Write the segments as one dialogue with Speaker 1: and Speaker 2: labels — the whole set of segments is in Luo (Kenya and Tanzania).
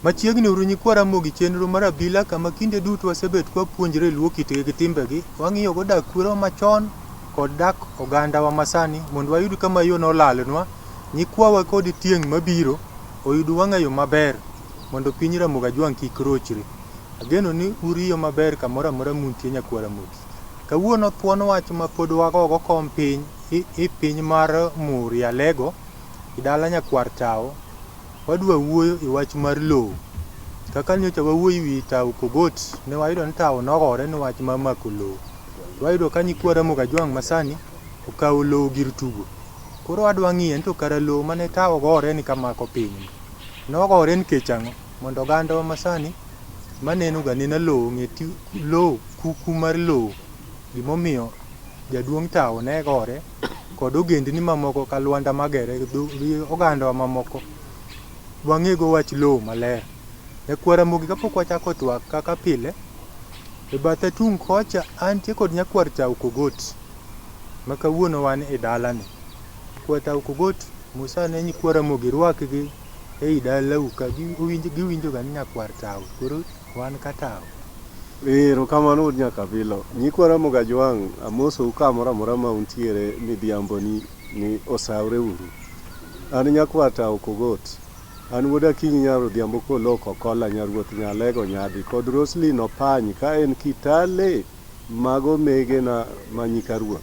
Speaker 1: Machiegni uru nyikwa Ramogi chenro mar abila kama kinde duto wasebet kwapuonjre luo kitgi gi timbegi, wang'iyogo dak kwerewa machon kod dak ogandawa masani mondo wayud kama yo nolalnwa, nyikwawa kod tieng' mabiro oyud wang'ayo maber mondo piny Ramogi Ajwang' kik rochre. Ageno ni uriyo maber kamoro amora muntie nyakwa Ramogi. Kawuono thuon wach ma pod wagogo kom piny i piny mar Muri Alego i dala nyakwar Tawo wadwa wuoyo e wach mar lowo. Kaka nyocha wawuoyo e wi Tawo Kogot, ne wayudo ni Tawo nogore ni wach mar mako lowo. To wayudo ka nyikwa Ramogi Ajwang' masani okawo lowo gir tugo. Koro wadwa ng'iyo ni to kara lowo mane Tawo gore ni kamako piny ni, nogore nikech ang'o? Mondo ogandawa masani maneno ga nena lowo ong'e lowo kuku mar lowo gimomiyo jaduong' Tawo ne gore kod ogendni mamoko ka Lwanda Magere gi ogandawa mamoko wang'ego wach lowo maler. Nyakwar Ramogi kapok wachako twak kaka pile, e batha tung' kocha antie kod nyakwar Tau Kogot ma kawuono wan e dalane. Nyakwar Tau Kogot Musa ne nyikwa Ramogi rwakgi ei dalau ka giwinjo ga ni nyakwar Tau koro wan ka Tau.
Speaker 2: Erokamano wuod Nyakabilo. Nyikwa Ramogi Ajwang' amosou kamoro amora ma untiere midhiambo ni, ni osawre uru. An nyakwar Tau Kogot. An wuod Akinyi nyar Odhiambo Kolok Okola nyaruoth Nyalego Nyadi kod Roslyn Opany ka en Kitale mago megena ma nyika ruoth.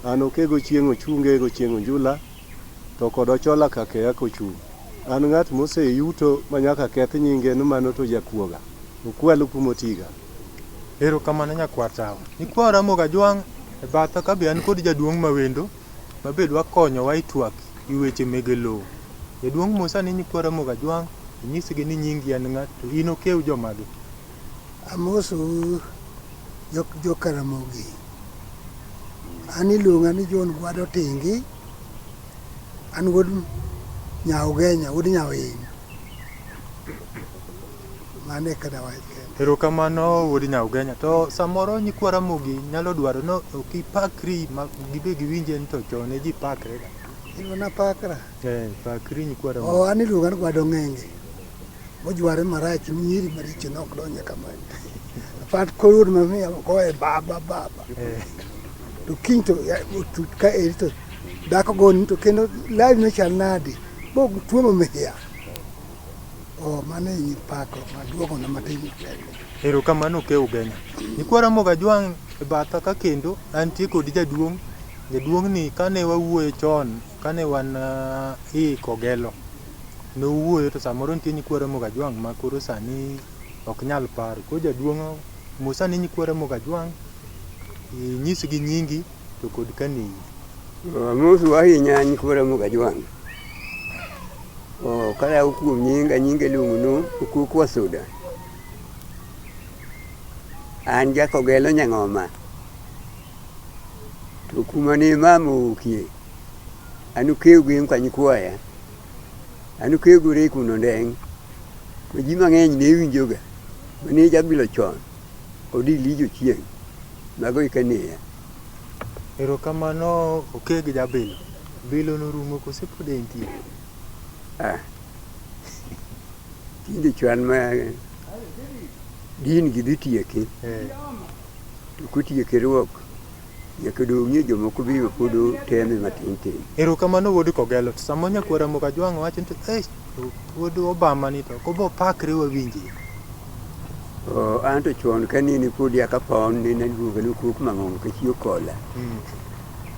Speaker 2: An Okego Chieng' Ochunge Gochieng' Onjula to kod Ochola Kakeya Kochung'. An ng'at moseyuto ma nyaka keth nyinge ni mano to jakuoga. Okwalo kumotiga.
Speaker 1: Erokamano nyakwar Tawo. Nyikwa Ramogi Ajwang' e batha ka be an kod jaduong' ma wendo ma be dwa konyowa e twak e weche mege lowo. Jaduong' Musa ni nyikwa Ramogi Ajwang' inyisgi ni nyingi en ng'a to in okew jomage.
Speaker 3: Amosou joka Ramogi. An iluonga ni John Gwado Tingi. An wuod Nyaugenya, wuod Nyawiny. Mano e kaka dawach kende.
Speaker 1: Erokamano wuod Nyaugenya. To samoro nyikwa Ramogi nyalo dwaro ni ok ipakri ma gibe giwinje ni to chon ne ji pakre ga.
Speaker 3: Iluonga pakra.
Speaker 1: Eh, pakri nyikwa Ramogi.
Speaker 3: Oh, an iluonga ni Gwado Ng'enge. Mojware marach ni nyiri maricho ne ok donje kama. Pat koro wuod mamiya koe baba baba.
Speaker 1: Eh.
Speaker 3: To kiny to otuch ka eri to dhako goni to kendo live no chal nade? Bo tuomo miya. Oh, mano e pako maduogo na matin kende.
Speaker 1: Erokamano Okew Ugenya. Nyikwa Ramogi Ajwang' e batha ka kendo antie kod jaduong'. Jaduong' ni kane wawuoyo chon, kane wan uh, Kogelo, nowuoyo to samoro nitie nyikwa Ramogi Ajwang' ma koro sani ok nyal paro. Koro jaduong' Musa ni nyikwa Ramogi Ajwang' inyisgi nyingi to kod kaniyi.
Speaker 4: Amosu ahinya nyikwa Ramogi Ajwang'. Oh, karawo kuom nyinga, nyinga iluongo ni Okuku Wasuda. An jakogelo Nyang'oma. To kuma ne mama owuokie, an okew gi ka nyikwaya. An okew gore kuno ndeng'. Ma ji mang'eny ne winjoga. Mane jabilo chon kod Elija Ochieng'. Mago e kaneya.
Speaker 1: Erokamano Okeg Jabilo. Bilo norumo kose pod entie?
Speaker 4: Ah. Tinde chwan ma din gi dhi tieki.
Speaker 1: Eh.
Speaker 4: To kotieke ruok, nyaka dong'ie jomoko be pod teme matin tin.
Speaker 1: Erokamano wuod Kogelo. To samo nyakwar Ramogi Ajwang' wacho ni to eh, to wuod Obama ni to ok obo pakre wawinje.
Speaker 4: Oh, an to chon ka nene pod yaka pon nene aluonga ni Okok Mang'ongo ka chi Okola.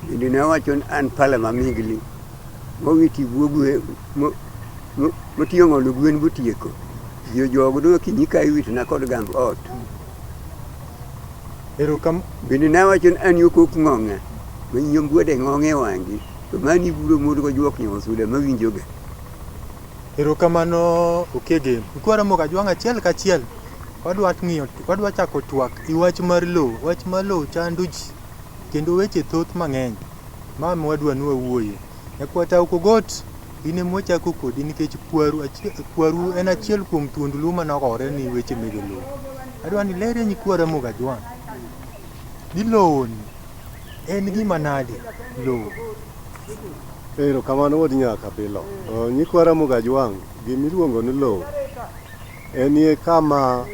Speaker 4: Bende nawacho ni an pala ma migli mowiti buo gwe moting'o ng'olo gwen botieko. Ji ojogo dong' akinyi ka iwitona kod gamb ot.
Speaker 1: Erokam
Speaker 4: Bende nawacho ni an yo kok ng'ong'a ma nyom bwede ng'ong' e wang'i. To mani buro mon go juok nyosuda mawinjoga.
Speaker 1: Erokamano Okege. Nyikwa Ramogi Ajwang' achiel kachiel wadwa ng'iyo wadwa chako twak i wach mar lowo. Wach mar lowo chando ji kendo weche thoth mang'eny. Ma ema wadwa ni wawuoye. Nyakwar Tau Kogot in ema wachako kodi nikech kwaru achiel, kwaru en achiel kuom thuond luo manogore ni weche mege lowo. Adwa ni ilerie nyikwa Ramogi Ajwang' ni lowo ni en gima nade lowo.
Speaker 2: Erokamano wuod Nyakabilo. Nyikwa Ramogi Ajwang', gimiluongo ni lowo enie kama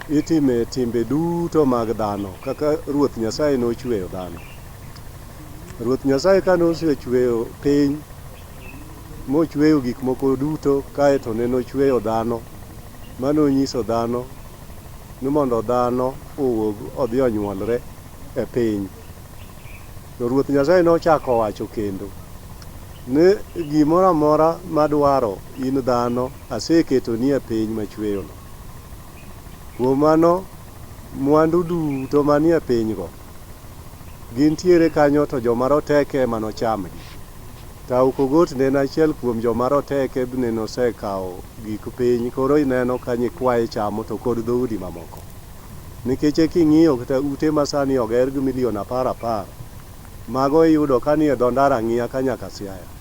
Speaker 2: itime timbe duto mag dhano kaka Ruoth Nyasaye nochweyo dhano. Ruoth Nyasaye kane osechweyo piny mochweyo gik moko duto kaeto ne nochweyo dhano manonyiso dhano ni mondo dhano owuog odhi onyuolre e piny. To Ruoth Nyasaye nochako owacho kendo ni gimoro amora madwaro in dhano aseketoni e piny machweyono. Kuom mano mwandu duto manie pinygo gintiere kanyo to joma roteke ema nochamgi. Tau Kogot ne en achiel kuom joma roteke nene osekawo gik piny koro ineno ka nyikwaye chamo to kod dhoudi mamoko. Nikech king'iyo kata ute masani oger gi milion apar apar, mago iyudo ka nie dho ndara ang'iya ka nyaka Siaya.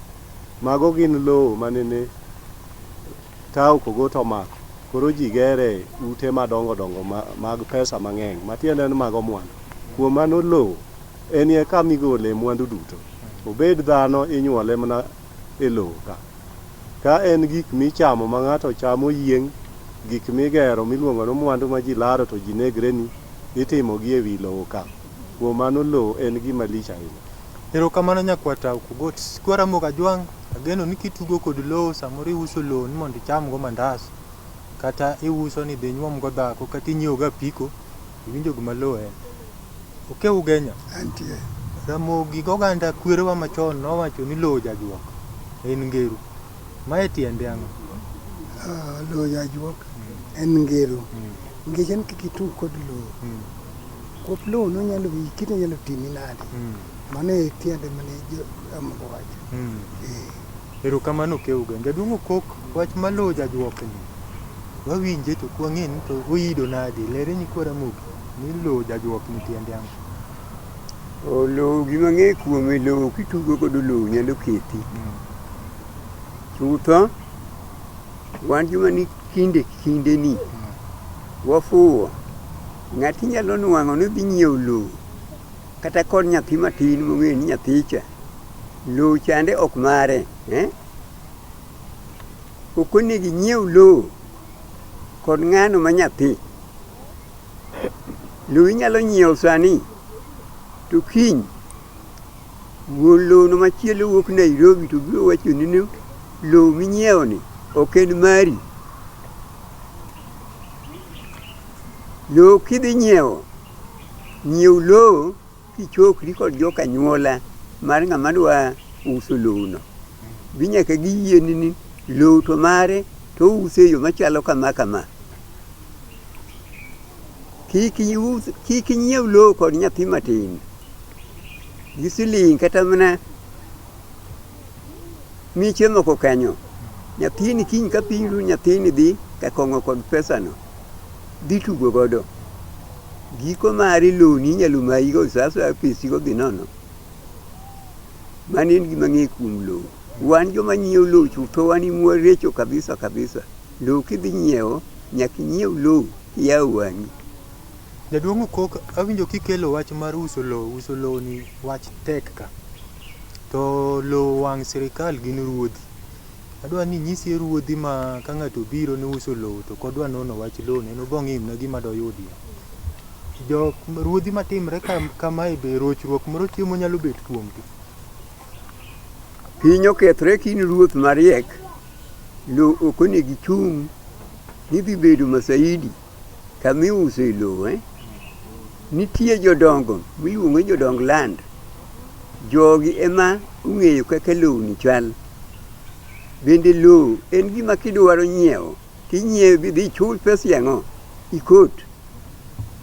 Speaker 2: Mago gin lowo manene Tau Kogot omako. Koro ji gere ute madongo dongo mag pesa mang'eny matiende ni mago mwandu. Kuom mano lowo enie kama igole mwandu duto. Obed dhano inyuole mana e lowo ka. Ka en gik michamo ma ng'ato chamo yieng', gik migero miluongo ni mwandu ma ji laro to ji negre ni, itimo gi e wi lowo ka. Kuom mano lowo en gima lich ahinya.
Speaker 1: Erokamano nyakwar Tau Kogot. Nyikwa Ramogi Ajwang' ageno ni kitugo kod lowo samoro iuso lowo ni mondo icham go mandas kata iuso ni idhi inyuom go dhako kata inyiew go apiko iwinjo gima lowo en. Okew Ugenya.
Speaker 3: Antie.
Speaker 1: Ramogi gi oganda kwerewa machon nowacho ni lowo jajuok en ngero. Mae tiende ang'o?
Speaker 3: Lowo jajuok en ngero. Nikech en kik itug kod lowo. Kuop lowo no nyalo iki to nyalo timi nade. Mano e tiende mane Ramogi owacho.
Speaker 1: Erokamano Okew Ugenya. Jaduong' Okok wach mar lowo jajuok ni wawinje to ok wang'e ni to oido nade. Lere nyikwa Ramogi ni lowo jajuok ni tiende ang'o?
Speaker 4: Lowo gima ang'eyo kuome lowo kitugo godo lowo nyalo kethi. Chutho, wan joma ni kinde kindeni wafuwo. Ng'ati nyalo nwang'o ni odhi nyiewo lowo kata kod nyathi matin mong'eyo ni nyathicha lowo chande ok mare. Ok onego inyiew lowo kod ng'ano ma nyathi. Lowo inyalo nyiewo sani to kiny wuon lowo no machielo wuok Nairobi to biro wachoni ni lowo minyiewo ni ok en mari. Lowo kidhi nyiewo, nyiew lowo kichokri kod jokanyuola mar ng'ama dwa uso lowo no. Bi nyaka giyieni ni lowo to mare to ouse e yo machalo kama kama. Kik inyiew lowo kod nyathi matin gi siling' kata mana miche moko kanyo. Nyathini kiny ka piny ru nyathini dhi ka kong'o kod pesano dhi tugo godo. Giko mare lowoni inyalo mayi go sa asaya pesigo dhi nono. Mano en gima ang'eyo kuom lowo. Wan joma nyiewo lowo chutho wan ema warecho kabisa kabisa. Lowo kidhi nyiewo nyaka inyiew lowo kiyawo wang'i.
Speaker 1: Jaduong' Okok awinjo kikelo wach mar uso lowo, uso lowo ni wach tek ka. To lowo wang' sirikal gin ruodhi. Adwa ni inyisie ruodhi ma ka ng'ato obiro ni uso lowo to ok odwa nono wach lowo no en obo ng'i mana gima doyudie. Jok ruodhi matimre kamae be rochruok moro chiemo nyalo bet kuomgi.
Speaker 4: Piny okethre ka in ruoth mariek, lowo ok onego ichung' ni dhi bedo masaidi kama iuse lowo. Nitie jodongo miluongo ni jodong land. Jogi ema ong'eyo kaka lowo ni chal. Bende lowo en gima kidwaro nyiewo tinyiewe bidhi ichul pesa ang'o? Ikot.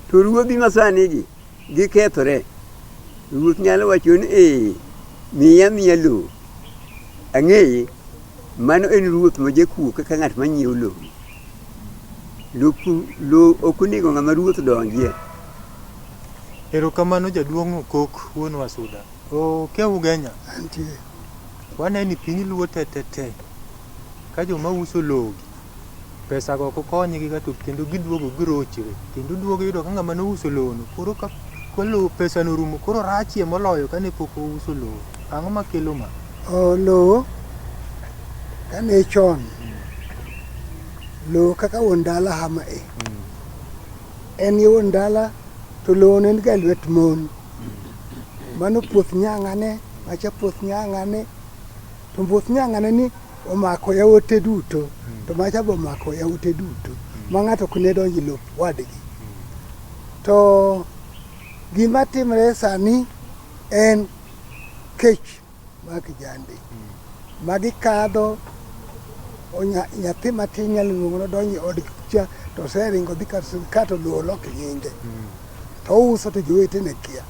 Speaker 4: To ruodhi masani gi gikethore. Ruoth nyalo wacho ni ee Miya miya lowo. Ang'eye, mano en ruoth ma jakuo kaka ng'at ma nyiewo lowo. Lowo ok onego ng'ama ruoth donjie.
Speaker 1: Erokamano jaduong' Okok wuon Wasuda. Okew Ugenya.
Speaker 3: Antie.
Speaker 1: Waneni piny luo te te te. Ka joma uso lowo gi, pesa go ok konygi ga to kendo giduogo girochre. Kendo duogo yudo ka ng'ama nouso lowo no koro ka lowo pesa no orumo koro rachie moloyo kane pok ouso lowo. Ang'o makelo ma?
Speaker 3: O lowo kane chon lowo kaka wuon dala hama e en ye wuon dala to lowo ne en ga e lwet mon. Mano puoth nyang'ane, macha puoth nyang'ane. To puoth nyang'ane ni omako yawuote duto, to macha be omako yawuote duto. Ma ng'ato ok ne donj e lop wadgi. To gima timre sani en kech mar kijande. Ma gikadho nyathi matin nyalo luongo nodonjo e od cha to oseringo dhi kar sirkal to lowo olok nyinge. To ouso to jowetene kia.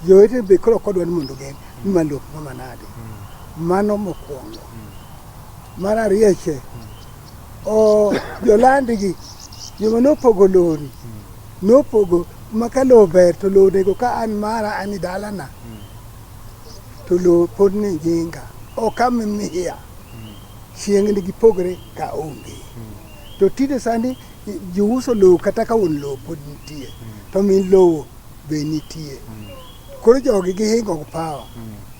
Speaker 3: Jowetene be koro ok odwa ni mondo ong'e ni ma lop ng'ama nade. Mano mokwongo. Mar ariyo che, jolandgi joma nopogo lowoni nopogo ma ka lowo ber to lowo onego ka an mara an e dalana to lowo pod ni nyinga ok amimiya chieng' ni gipogre ka onge. To tinde sani ji uso lowo kata ka wuon lowo pod nitie to min lowo be nitie. Koro jogi gihingo gi power.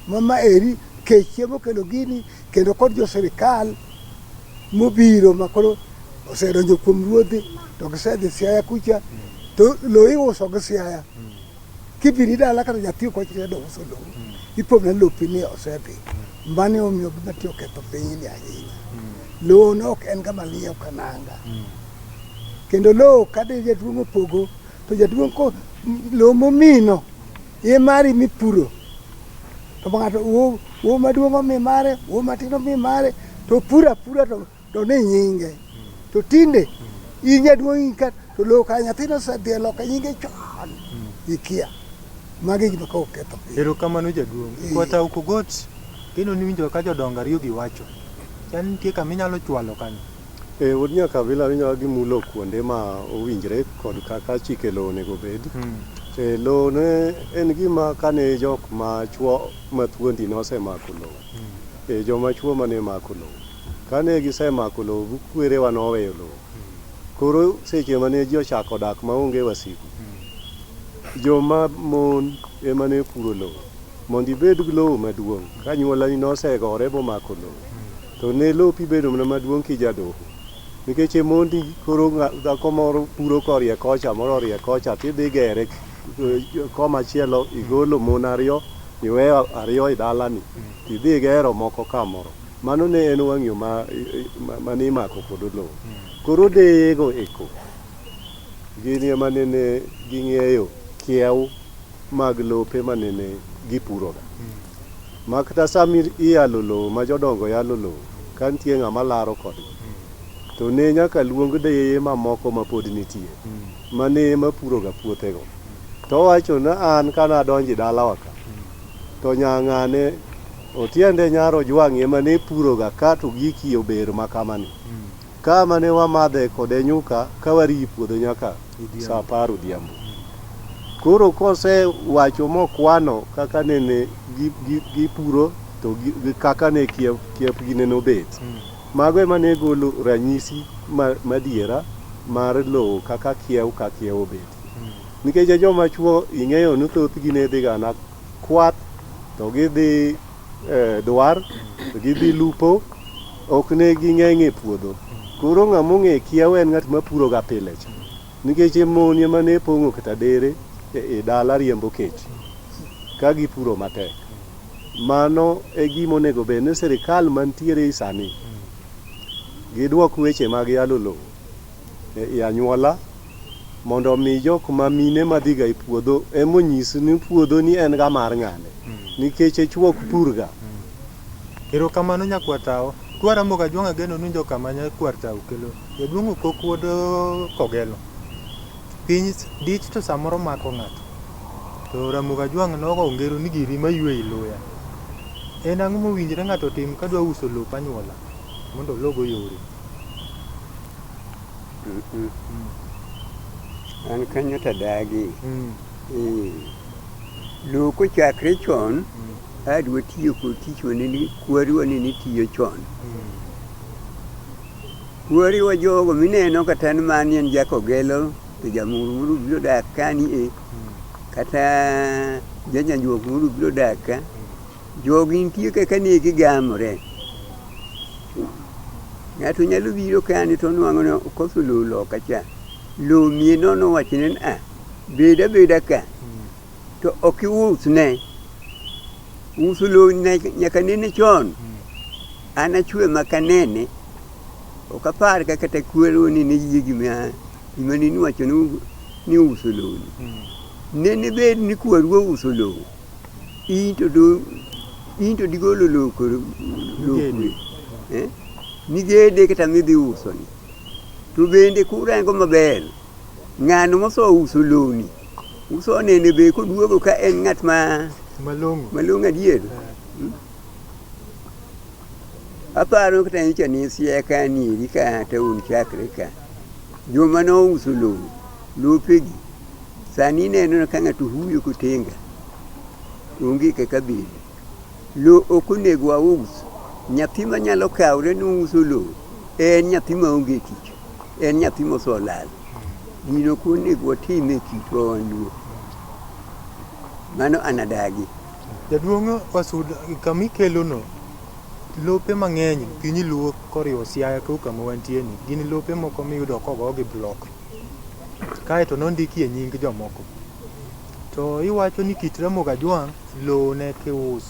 Speaker 3: Ma eri kech ema okelo gini kendo kod jo sirikal mobiro ma koro osedonjo kuom ruodhi to gisedhi Siaya kucha to lowo iuso gi Siaya. Kibiro dala kata nyathi ok wach ni adwa uso lowo, ipo mana lopi ni osedhi. Mano emomiyo gima ti oketho pinyni ahinya. Lowo ne ok en gama liyo ka nanga. Kendo lowo ka de jaduong' opogo to jaduong' ko lowo momino e mari mipuro. To ng'ato wuo maduong' omi mare, wuo matin omi mare, to puro apura to ni nyinge. To tinde in jaduong' in ka to lowo ka nyathino osedhi e loka nyinge chon ikia. Magi gik ma koro ketho piny.
Speaker 1: Erokamano jaduong'. Kwata Okogot, kendo niwinjo ka jodongo ariyo gi wacho. Chal nitie kama inyalo chwalo kanyo.
Speaker 2: E wuod Nyakabila winjo gimulo kuonde ma owinjre kod kaka chike lowo onego obed. E lowo ne en gima kane jok ma chuo mathuondi nosemako lowo. E joma chuo mane mako lowo. Kane gisemako lowo kwerewa noweyo lowo. Koro seche mane ji ochako dak maonge wasigu, joma mon ema ne puro lowo. Mondo ibed gi lowo maduong' ka anyuolani nosegore momako lowo, to ne lopi bedo mana maduong' kijadoho. Nikech e mondi koro dhako moro puro korie kocha moro orie kocha tidhi gere koma chielo igolo mon ariyo iweyo ariyo e dalani tidhi igero moko kamoro. Mano ne en wang'yo mane imako kodo lowo. Koro deyego eko gin ema nene ging'eyo kiew mag lope manene gipuroga. Ma kata sama iyalo lowo ma jodongo yalo lowo ka nitie ng'ama laro kodgi to ne nyaka luong deye mamoko mapod nitie mane ema puroga puothego. To owacho ni an kanadonjo e dalawa ka to nyang'ane otiende nyar Ojwang' ema ne puroga ka to giki ober ma kamani. Ka mane wamadhe kode nyuka ka warii puodho nyaka saa apar odhiambo. Koro kosewacho mokwano kaka nene gipuro to gi kaka ne kiepgi nene obet. Mago ema ne golo ranyisi madiera mar lowo kaka kiew ka kiew obet. Nikech joma chuo ing'eyo ni thothgi ne dhi gana kwath to gidhi dwar to gidhi lupo ok ne ging'eng' e puodho. Koro ng'ama ong'e kiew en ng'at mapuro ga pile cha. Nikech mon ema ne pong'o kata dere e dala riembo kech ka gipuro matek. Mano e gima onego bed ni sirikal mantiere sani giduok weche mag yalo lowo e anyuola mondo omi jok ma mine madhiga e puodho emonyis ni puodho ni en ga mar ng'ane nikech chuo ok purga.
Speaker 1: Erokamano nyakwar tawo. Kwa Ramogi Ajwang' ageno ni winjo kama nyakwar tawo kelo. Jaduong' Okok wuod Kogelo. Piny dich to samoro mako ng'ato. To Ramogi Ajwang' nogo ngero ni giri maywe i luya. En ang'o mowinjore ng'ato otim kadwa uso lop anyuola mondo ologo yore?
Speaker 4: An kanyo to adagi. Lowo kochakre chon, adwa tiyo kod tich manene kwerewa nene tiyo chon. Kwerewa jogo mineno kata an mani en Jakogelo to jamuru moro obiro dak kani e, kata janyanjuok moro obiro dak ka. Jogi nitie kaka ne gigamore. Ng'ato nyalo biro kani to onwang'o ni okoso lowo loka cha. Lowo miye nono owachone ni ah, bed abeda ka. To ok iusne. Uso lowo nyaka nene chon. An achwe ma kanene, ok apar ka kata kwerewa ne yie gima gima ne niwacho ni uso lowo ni. Nene bed ni kweru ouso lowo, in to do in to digolo lowo koro lowo kure. Eh? Nigede kata midhi uso ni. To bende kurango maber, ng'ano mosouso lowoni, uso nene be koduogo ka en ng'at ma
Speaker 1: Malong'o.
Speaker 4: malong'o adier. Aparo kata nyocha ni Siaya ka nieri ka taon chakre ka. Joma nouso lowo, lopegi, sani ineno ka ng'ato huyo kotenga, onge kaka bed. Lowo ok onego waus. Nyathi manyalo kawre ni uso lowo, en nyathi maonge tich, en nyathi mosolal. Gino ok onego watim e kitwa wan luo. Mano an adagi.
Speaker 1: Jaduong' Wasud, kama ikelono, lope mang'eny piny luo koriwo Siaya ko kama wantie ni, gin lope moko miyudo kogo gi block. Kaeto nondikie nying jomoko. To iwacho ni kit Ramogi Ajwang' lowo ne kius.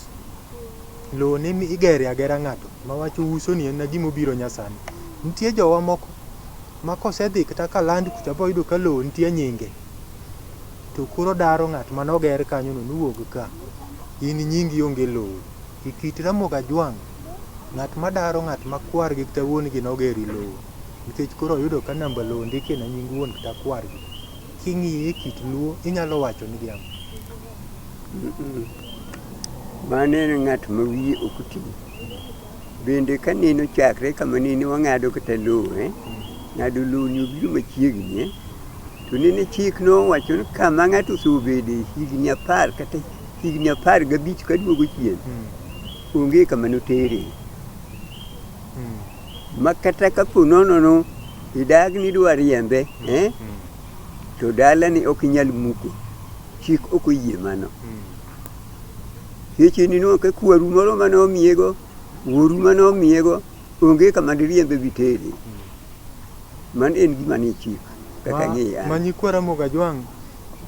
Speaker 1: Lowo ne igere agera ng'ato ma wach uso ni en gima obiro nyasani. Nitie jowa moko ma kosedhi kata ka land kucha boyudo ka lowo nitie nyinge. To koro daro ng'at manoger kanyo no niwuog ka. In nyingi onge lowo. E kit Ramogi Ajwang', ng'at madaro ng'at ma kwargi kata wuon gi nogeri lowo. Nikech koro oyudo ka namba lowo ondikie na nying wuon kata kwargi. King'iye e kit luo, inyalo wacho nigi ang'o?
Speaker 4: Mano en ng'at ma wiye ok oti. Bende ka nene ochakre kama nene wang'ado kata lowo, eh? Ng'ado lowo ni obiro machiegni, eh? To nene chik nowacho ni kama ng'ato osebede higni 10 kata higni 15 kaduogo chien, onge kama notere. Ma kata kapo nono no idag ni idwa riembe, eh? To dalani ok inyal muko. Chik ok oyie mano. Seche ni no ka kwaru moro mane omiyego, wuoru mane omiyego, onge kama diriembe bitere. Mano en gima nie chik kaka ang'eye
Speaker 1: Ma
Speaker 4: an.
Speaker 1: nyikwa Ramogi Ajwang'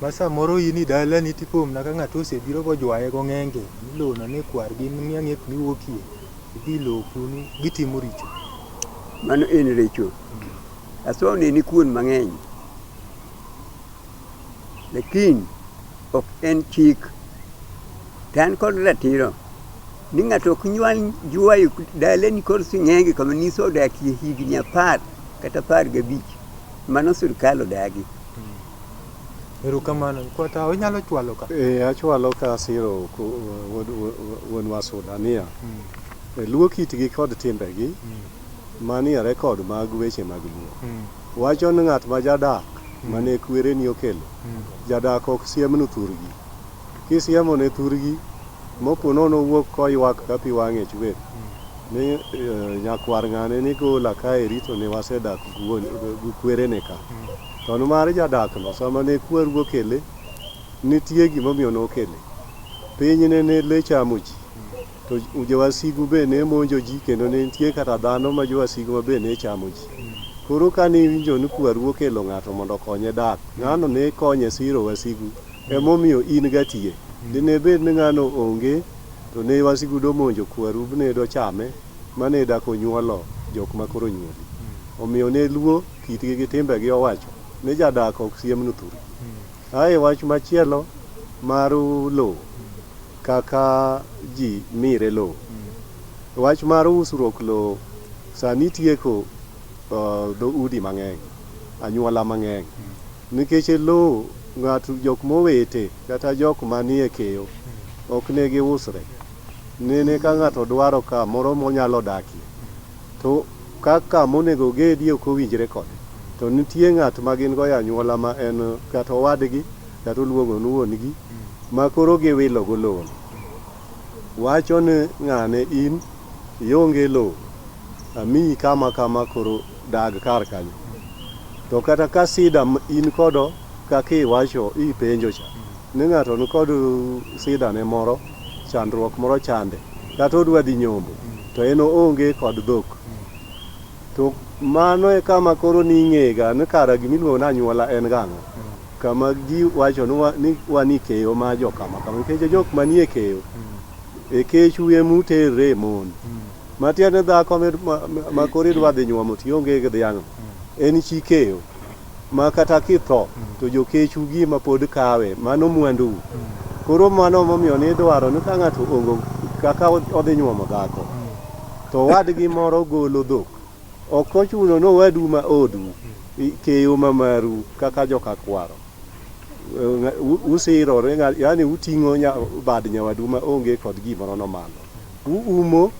Speaker 1: ma samoro in i dalani tipomna ka ng'ato osebiro bojwaye gong'enge ni lowono ne kwargi ng'i ang'e kuma iwuokie idhi lowo kunu gitimo richo.
Speaker 4: Mano en richo. Asoneni kuon mang'eny. Lakini ok en chik. To an kod ratiro ni ng'ato ok nyal jwayo dalani kod sing'enge kama nisedakie higni 10 kata 15. Mano sirkal odagi.
Speaker 1: Erokamano. Kwata inyalo chwalo ka.
Speaker 2: Achwalo ka asiro wuon Wasuda niya, Luo kitgi kod timbegi manie rekod mag weche mag Luo. Wacho ni ng'at ma jadak mane kwereni okelo, jadak ok siemnu thurgi. Kisiemo ne thurgi, mopo nono owuok koywak ka pi wang'e chwer, ni nyakwar ng'ane ni gola kaeri to ne wasedak gi kwerene ka. To nimar jadak no sama ne kweru okele, nitie gimomiyo nokele. Piny ne lee chamo ji. To jowasigu be ne monjo ji kendo ne nitie kata dhano ma jowasigu ma be ne chamo ji. Koro kane iwinjo ni kwaru okelo ng'ato mondo okonye dak, ng'ano ne konye siro wasigu. Emomiyo in gatie. Dine bed ni ng'ano onge, to ne wasigu domonjo kwaru ne dochame, mane dak onyuolo jok ma koro onyuoli. Omiyo ne Luo kitgi gi timbegi owacho ni jadak ok siemnu thurgi. Ae wach machielo mar lowo, kaka ji mire lowo. Wach mar usruok lowo sani tieko dhoudi mang'eny, anyuola mang'eny. Nikech lowo ng'ato jok mowete kata jok manie keyo ok ne giusre. Nene ka ng'ato dwaro kamoro monyalo dakie, to kaka monego ogedie ok owinjre kode. To nitie ng'at ma gin go e anyuola ma en kata owadgi kata oluongo ni wuon gi ma koro giwilo go lowo no. Wacho ni ng'ane in ionge lowo, amiyi kama kama koro dag kar kanyo. To kata ka sida in kodo kaka iwacho ipenjo cha, ni ng'ato ni kod sida ne moro, chandruok moro chande, kata odwa dhi nyombo, to en oonge kod dhok. To mano e kama koro ning'ega ni kara gimiluongo ni anyuola en gang'o. Kama ji wacho ni wan e keyo ma jokama kama, nikech jok manie keyo, e kechu emuterre e mon. Matiende dhako ma koro idwa dhi nyuomo to ionge gi dhiang', en chi keyo. Ma kata kitho to jokechu gima pod kawe, mano mwandu. Koro mano momiyo nidwaro ni ka ng'ato ongo kaka odhi nyuomo dhako, to owadgi moro golo dhok. Ok ochuno ni owadu ma odu, keyo ma maru kaka joka kwaro. Usirore, yani uting'o bad nyawadu ma onge kod gimoro nomano. Uumo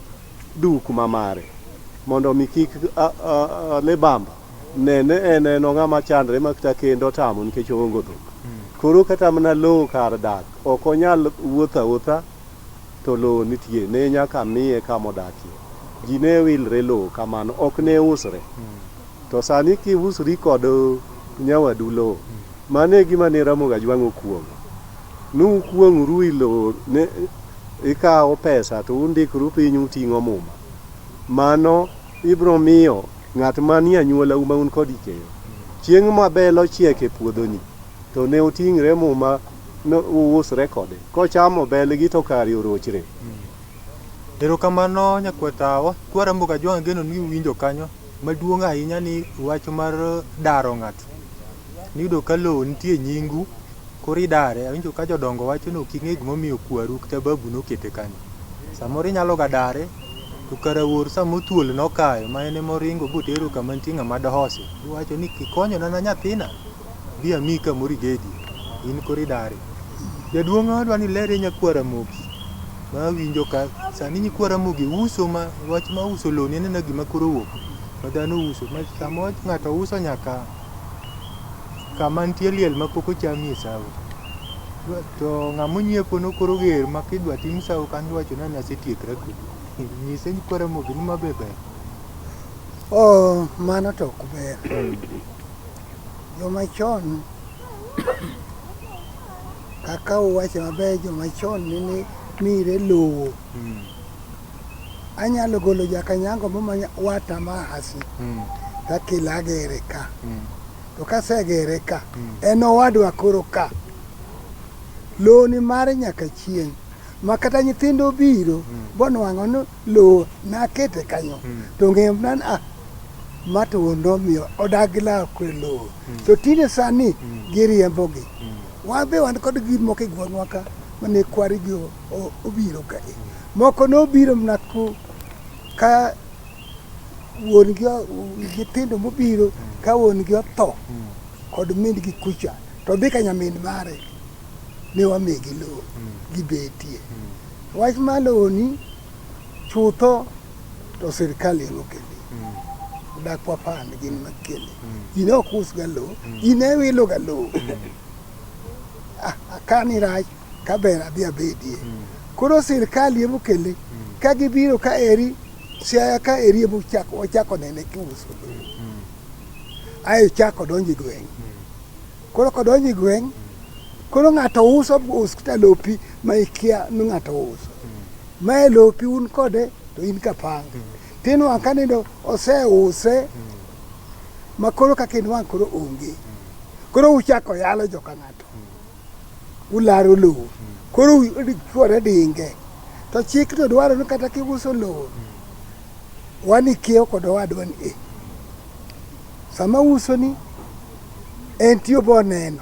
Speaker 2: duk ma mare mondo mi kik libamba nene en en ng'ama chandre ma kata kendo otamo nikech oonge dhok. Koro kata mana lowo kar dak ok onyal wuotho awuotha to lowo nitie, ne nyaka miye kama odakie. Ji ne wilre lowo kamano, ok ne usre. To sani kiusri kod nyawadu lowo, mano e gima ne Ramogi Ajwang' okuong'o. Nukuong'uru i lowo, ne ikawo pesa to undikru piny uting'o muma. Mano ibiro miyo ng'at manie anyuolau ma un kod ikeyo. Chieng' ma bel ochiek e puodhoni, to ne oting're muma no uusre kode. Kochamo bel gi to kare orochre.
Speaker 1: Erokamano nyakwar Kwa Ramogi Ajwang' ageno ni uwinjo kanyo. Maduong' ahinya ni wach mar daro ng'ato. Niyudo ka lowo nitie nyingu, koro idare. Awinjo ka jodongo wacho ni ok ing'e gimomiyo kwaru kata babu nokete kanyo. Samoro inyalo ga dare, to kara wuor sama thuol nokayo ma en emoringo botero kama nitie ng'ama dohose. Iwacho ni kikonyona na nyathina, bi amiyi kamoro igedie. In koro idare. Jaduong' adwa ni ilerie nyakwar Ramogi ma awinjo ka sani nyikwa Ramogi uso ma wach ma uso lowo ni anena gima koro owuok ma dhano uso ma samoro ng'ato uso nyaka kama nitie liel ma pok ochamie sawo. To ng'ama onyiepo no koro ger ma kidwa tim sawo kanyo iwacho ni an asetiekra kodi. Nyise nyikwa Ramogi ni ma be ber.
Speaker 3: Oh, mano to ok ber. Joma chon kaka uwacho maber joma chon nene mire lowo. Anyalo golo jakanyango momanya wata mahasi takele agere ka. To kasegere ka, en owadwa koro ka. Lowo ni mare nyaka chieng'. Ma kata nyithindo obiro, bonwang'o ni lowo nakete kanyo. To ng'eyo mana ni ah, ma to wuon nomiyo odagi lawo kwe lowo. To tinde sani giriembogi. Wan be wan kod gik moko e gweng'wa ka mane kwargi obiro ka. Moko nobiro mana ka wuon gi nyithindo mobiro ka wuon gi otho kod min gi kucha to dhi ka nyamin mare ne wamigi lowo gibetie. Wach mar lowo ni chutho to sirkal ema okele. Dak wapand gin makele. Ji ne ok us ga lowo, ji ne wilo ga lowo. Ah, ka ni rach ka ber adhi abedie. Koro sirkal ema okele. Ka gibiro ka eri Siaya ka eri ema wachako nene kiuso lowo. Ae chako donjo e gweng'. Koro kodonjo e gweng', koro ng'ato uso us kata lopi ma ikia ni ng'ato uso. Mae lopi un kode to in kapanga. Tinwang'o ka nindo oseuse ma koro kaka inwang' koro onge. Koro uchako yalo joka ng'ato. Ularo lowo. Koro chwore dinge. To chik to dwaro ni kata kiuso lowo, wan ikiewo kod owadwa ni e. Sama uso ni, en tiyo bo neno.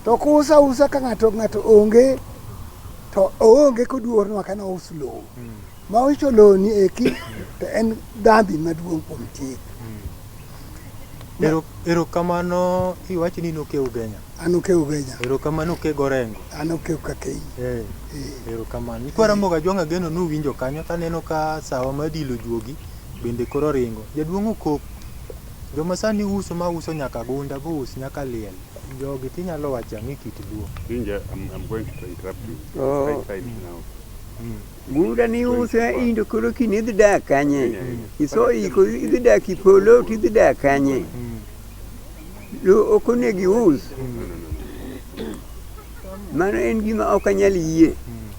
Speaker 3: To kuuso ausa ka ng'ato ng'ato onge, to oonge koduornwa ka nous lowo. Ma uso lowo ni eki, to en dhambi maduong' kuom chik.
Speaker 1: Erokamano iwacho ni in okew Ugenya.
Speaker 3: An okew Ugenya.
Speaker 1: Erokamano oke Gorengo.
Speaker 3: An okew Kakei.
Speaker 1: Eh. Erokamano. Nyikwa Ramogi Ajwang' ageno ni uwinjo kanyo taneno ka sawa mar dilo juogi bende koro ringo. Jaduong' okok. Joma sani uso ma uso nyaka gunda bo us nyaka liel. Jogi tinyalo wacho ang'o e kit Luo?
Speaker 5: Winja, I'm going to interrupt you
Speaker 4: Oh.
Speaker 5: right now.
Speaker 4: Gunda ni uso indo koro kiny idhi dak kanye? Iso iko idhi dak e polo to idhi dak kanye? Lo ok onego ius. Mano en gima ok anyal yie.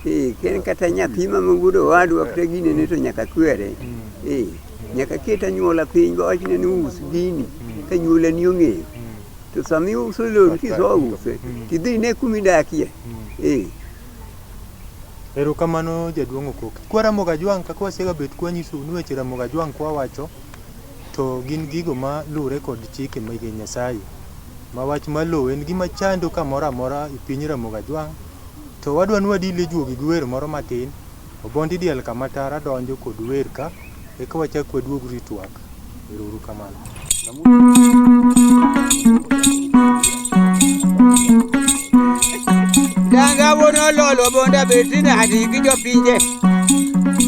Speaker 4: Eh, ken kata nyathi ma wuod owadwa kata ginene to nyaka kwere. Eh, nyaka ket anyuola piny ba wachne ni us gini ka anyuola ni ong'eyo. To sama iuso lori kiso use, tidhi ine kuma idakie. Eh.
Speaker 1: Erokamano jaduong' Okok. Kwa Ramogi Ajwang' kaka wasegabet kwanyisou ni weche Ramogi Ajwang' kwawacho to gin gigo ma luwre kod chike mege Nyasaye. Ma wach mar lowo en gima chando kamoro amora e piny Ramogi Ajwang'. To wadwa ni wadile juogi gi wer moro matin. Obondi diel kama tara donjo kod wer ka eka wachak waduog ritwak. Ero uru kamano.
Speaker 6: Danga wono lolo bonda beti nadi gi jopinje.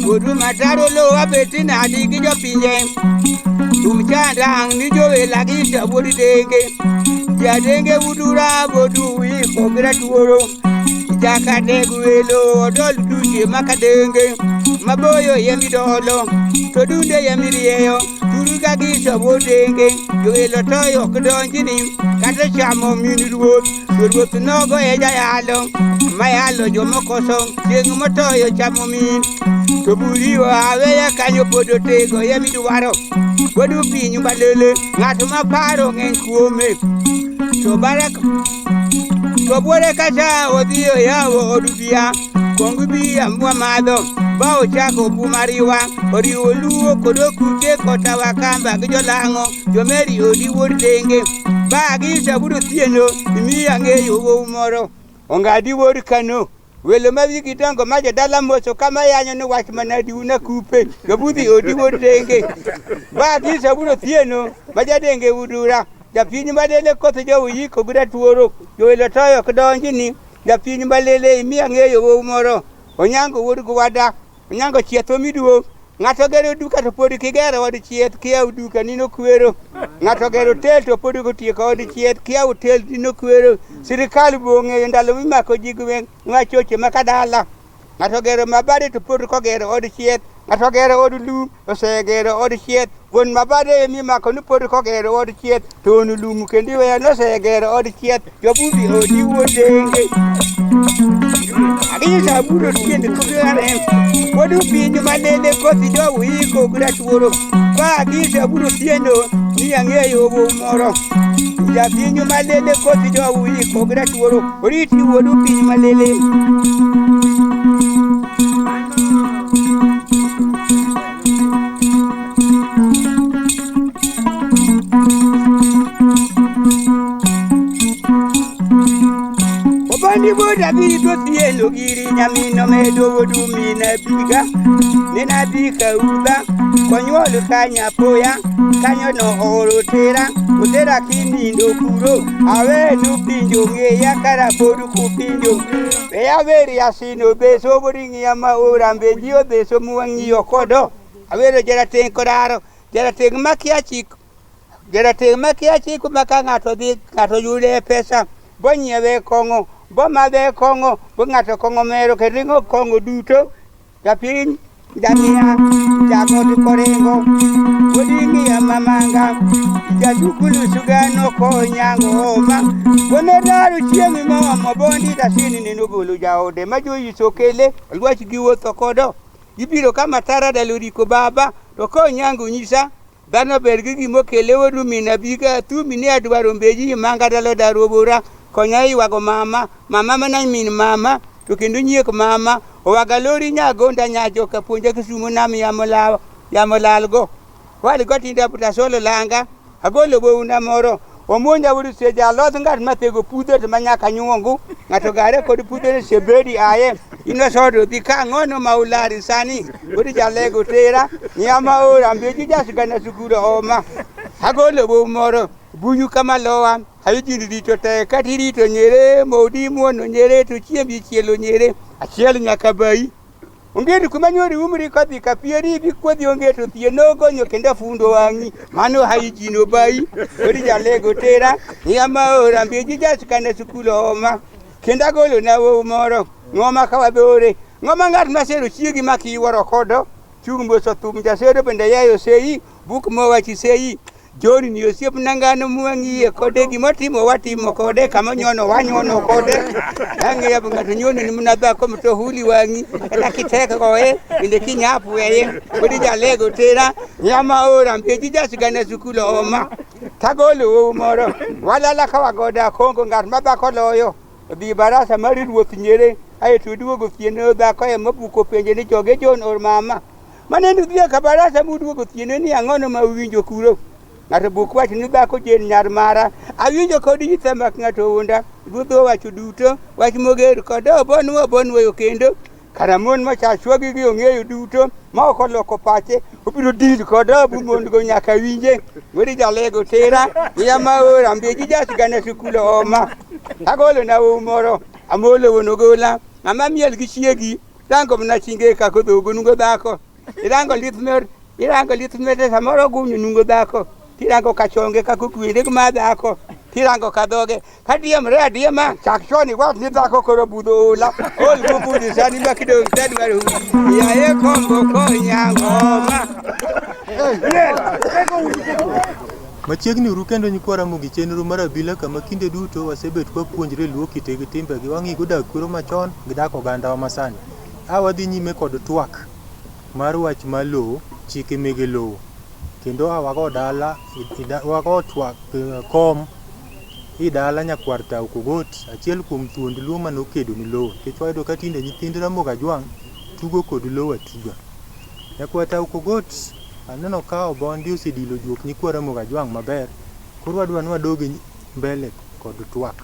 Speaker 6: Wuodu mataro lowa beti nadi gi jopinje. Tum chanda ang' ni jowela gi wuod denge. Jadenge udura bodu iko gi ratuoro. Jakadeg welo odol duche makadenge. Maboyo yemidolo to dunde yemirieyo. Turuga gi wuod denge. Jowelo toyo ok donjni kata chamo min ruoth. To ruoth nogo e jayalo mayalo jomokoso chieng' motoyo chamo min. To buriwo aweya kanyo pod otego yemidwaro. Wuod piny malele ng'at ma paro ng'eny kuome. To barak to buore kacha odhi oyawo od bia kong bia mwamadho ba ochako bumariwa oriwo luo kod okuche kota wakamba gi jolang'o jomeri odi wuod denge ba gisa wuod otieno imiya ng'eyo wuowi moro ongadi wuod kano welo ma wigi dongo ma jodala moso kama yanyo ni wach mana diuna kupe jobudhi odi wuod denge ba gisa wuod otieno ma jadenge udura japiny malele koth jouyiko gi ratuoro jowelo toyo ok donjni japiny malele imiya ng'eyo wuowi moro onyango wuod gwada onyango chietho miduong' ng'ato gero duka to pod kigero od chieth kiyawo duka nino kwero ng'ato gero hotel to pod otieko od chieth kiyawo hotel nino kwero sirikal bo ong'eyo ndalo mimako ji gweng' nwachoche makadala ng'ato gero mabade to pod kogero od chieth ng'ato gero od lum osegero od chieth wuon mabade emimako ni pod kogero od chieth to on lum kendo iweyo nosegero od chieth jobudhi odi wuod denge Agisa buro tiende kugare Wuod piny malele kothi jowu iko gi ratuoro Ka agisa buro tiendo ni ang'eyo wuowi moro Japiny malele kothi jowu iko gi ratuoro Oriti wuod piny malele Obandi wuod abiri othieno giri nyamino medo wuod mina biga Nena bika udha konyuol kanyapoya kanyo no ooro tera otera kinindo kuro awenu pinjo ng'eya kara pod kupinjo Weya asino beso boring'iya ma orambe ji obeso mwang'iyo kodo awero jarateng' kod aro jarateng' makia chik jarateng' makia chik ma ka ng'ato dhi ng'ato yude pesa bonyiewe kong'o bomadhe kong'o bo ng'ato kong'o mero kendo ring'o kong'o duto japiny jang'iya jagot koringo wuod ing'iya mamanga jasukulu sugano konyango oma wuone daro chieng' moomo bondi tasini ninogolo jaode ma joyiso kele olwach giwuotho kodo gibiro kama tara dalo riko baba to konyango nyisa dhano ber gi gimokele wuod min abiga thumi ne adwaro mbeji manga dalo daro bura konya ywago mama mama mana min mama to kendo nyiek mama owaga lori nyagonda nyajoka puonja Kisumu nam yamo law yamo lalgo wal go tinda buta solo langa agolo bowna moro omonja wuod seja aloth ng'at mathego pudho to manyaka nyuongu ng'ato gare kod pudho ne sebedi aye ino sodo dhi kang'ono ma ulari sani wuod jalego tera nyama ora mbeji jasigana sukuru oma agolo bow moro Buyu kama lowa, haijin rito tek kata irito nyere, modi muono nyere to chiembi chielo nyere, achiel nyaka bayi. Onge kuma nyori umri kodhi ka pieri bi kodhi onge to thie nogonyo kendo fundo wang'i. Mano haijin obayi, ori jalego tera, yama ora mbeji jaskana skul oma. Kendo agolo na wuowi moro, ng'oma ka wadhore, ng'oma ng'at masero chiegi ma kiwuoro kodo, chung' mos thum jasero bende yayo seyi, buk mowachi seyi. John ni osiepna ngano mwang'iye kode gimotimo watimo kode kama nyono wanyono kode. Ang'eyo ng'ato nyono ni mana dhako to huli wang'i kata kitek goye bende kinyap weye kodi jalego tera nyama ora mbeji jasigana skul oma. Tagolo wuowi moro walala ka wagoda Kongo ng'at ma dhako loyo odhi barasa mar ruoth nyere aeto oduogo otieno dhako ema obuko penje ni joge John or mama. Maneno udhi e kabarasa muduogo otieno ni ang'ono ma uwinjo kuro. Ng'ato buk wach ni dhako jen nyar mara. Awinjo kod itha mak ng'ato unda. Ruodh owacho duto, wach moger kod obonwa obonwayo kendo. Kara mon macha chwogi gi ong'eyo duto ma ok oloko pache obiro dil kod obu mon go nyaka winje. Weri jalego tera, iya ma ora mbeji jasigana sikul oma. Agolo na wuowi moro, amolo wuon ogola, ng'ama miel gi chiegi, rango mana chinge kaka odhogo nungo dhako. Irango lith mer, irango lith mete samoro ogunyo nungo dhako. Tirango kachonge kaka okwere ma dhako. Tirango ka dhoge. Ka diemre adiema, chak chon iwach ni dhako koro budho ola. Ol gobudho sani ma kidong' tadwaro huli. Yaye kombo konya ngoma.
Speaker 1: Machiegni uru kendo nyikwa Ramogi chenro mar abila kama kinde duto wasebet kwapuonjre luo kite gi timbegi wang'igo dak kwero machon gi dak ogandawa masani. A wadhi nyime kod twak mar wach mar lowo, chike mege lowo. Kendo a wago dala, wago twak kom i dala nyakwar Tau Kogot, achiel kuom thuond luo mane okedo ni lowo. Nikech wayudo ka tinde nyithind Ramogi Ajwang' tugo kod lowo atuga. Nyakwar Tau Kogot, aneno ka Obondi osedilo juok nyikwa Ramogi Ajwang' maber. Koro wadwa ni wadog mbele kod twak.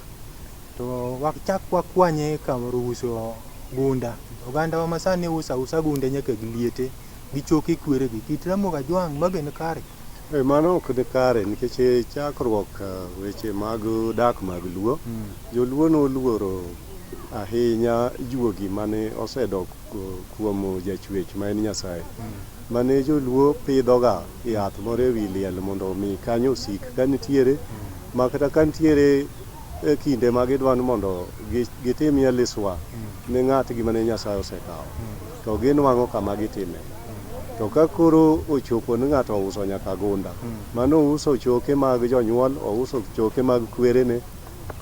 Speaker 1: To wachak wakwanye kar uso gunda. Ogandawa masani uso ausa gunde nyaka gi liete, gi choke kweregi. Kit Ramogi Ajwang' mago ni kare?
Speaker 2: Mano ok ni kare nikech e chakruok weche mag dak mag Luo, joluo noluoro ahinya juogi mane osedok kuom jachwech ma en Nyasaye. Mane joluo pidhoga yath moro e wi liel mondo omi kanyo osik ka nitiere, ma kata ka nitiere e kinde ma gidwa ni mondo gitimie liswa ne ng'atgi mane Nyasaye osekawo, to ginwang'o kama gitime. To ka koro ochopo ni ng'ato ouso nyaka gunda, mano ouso choke mag jonyuol, ouso choke mag kwerene,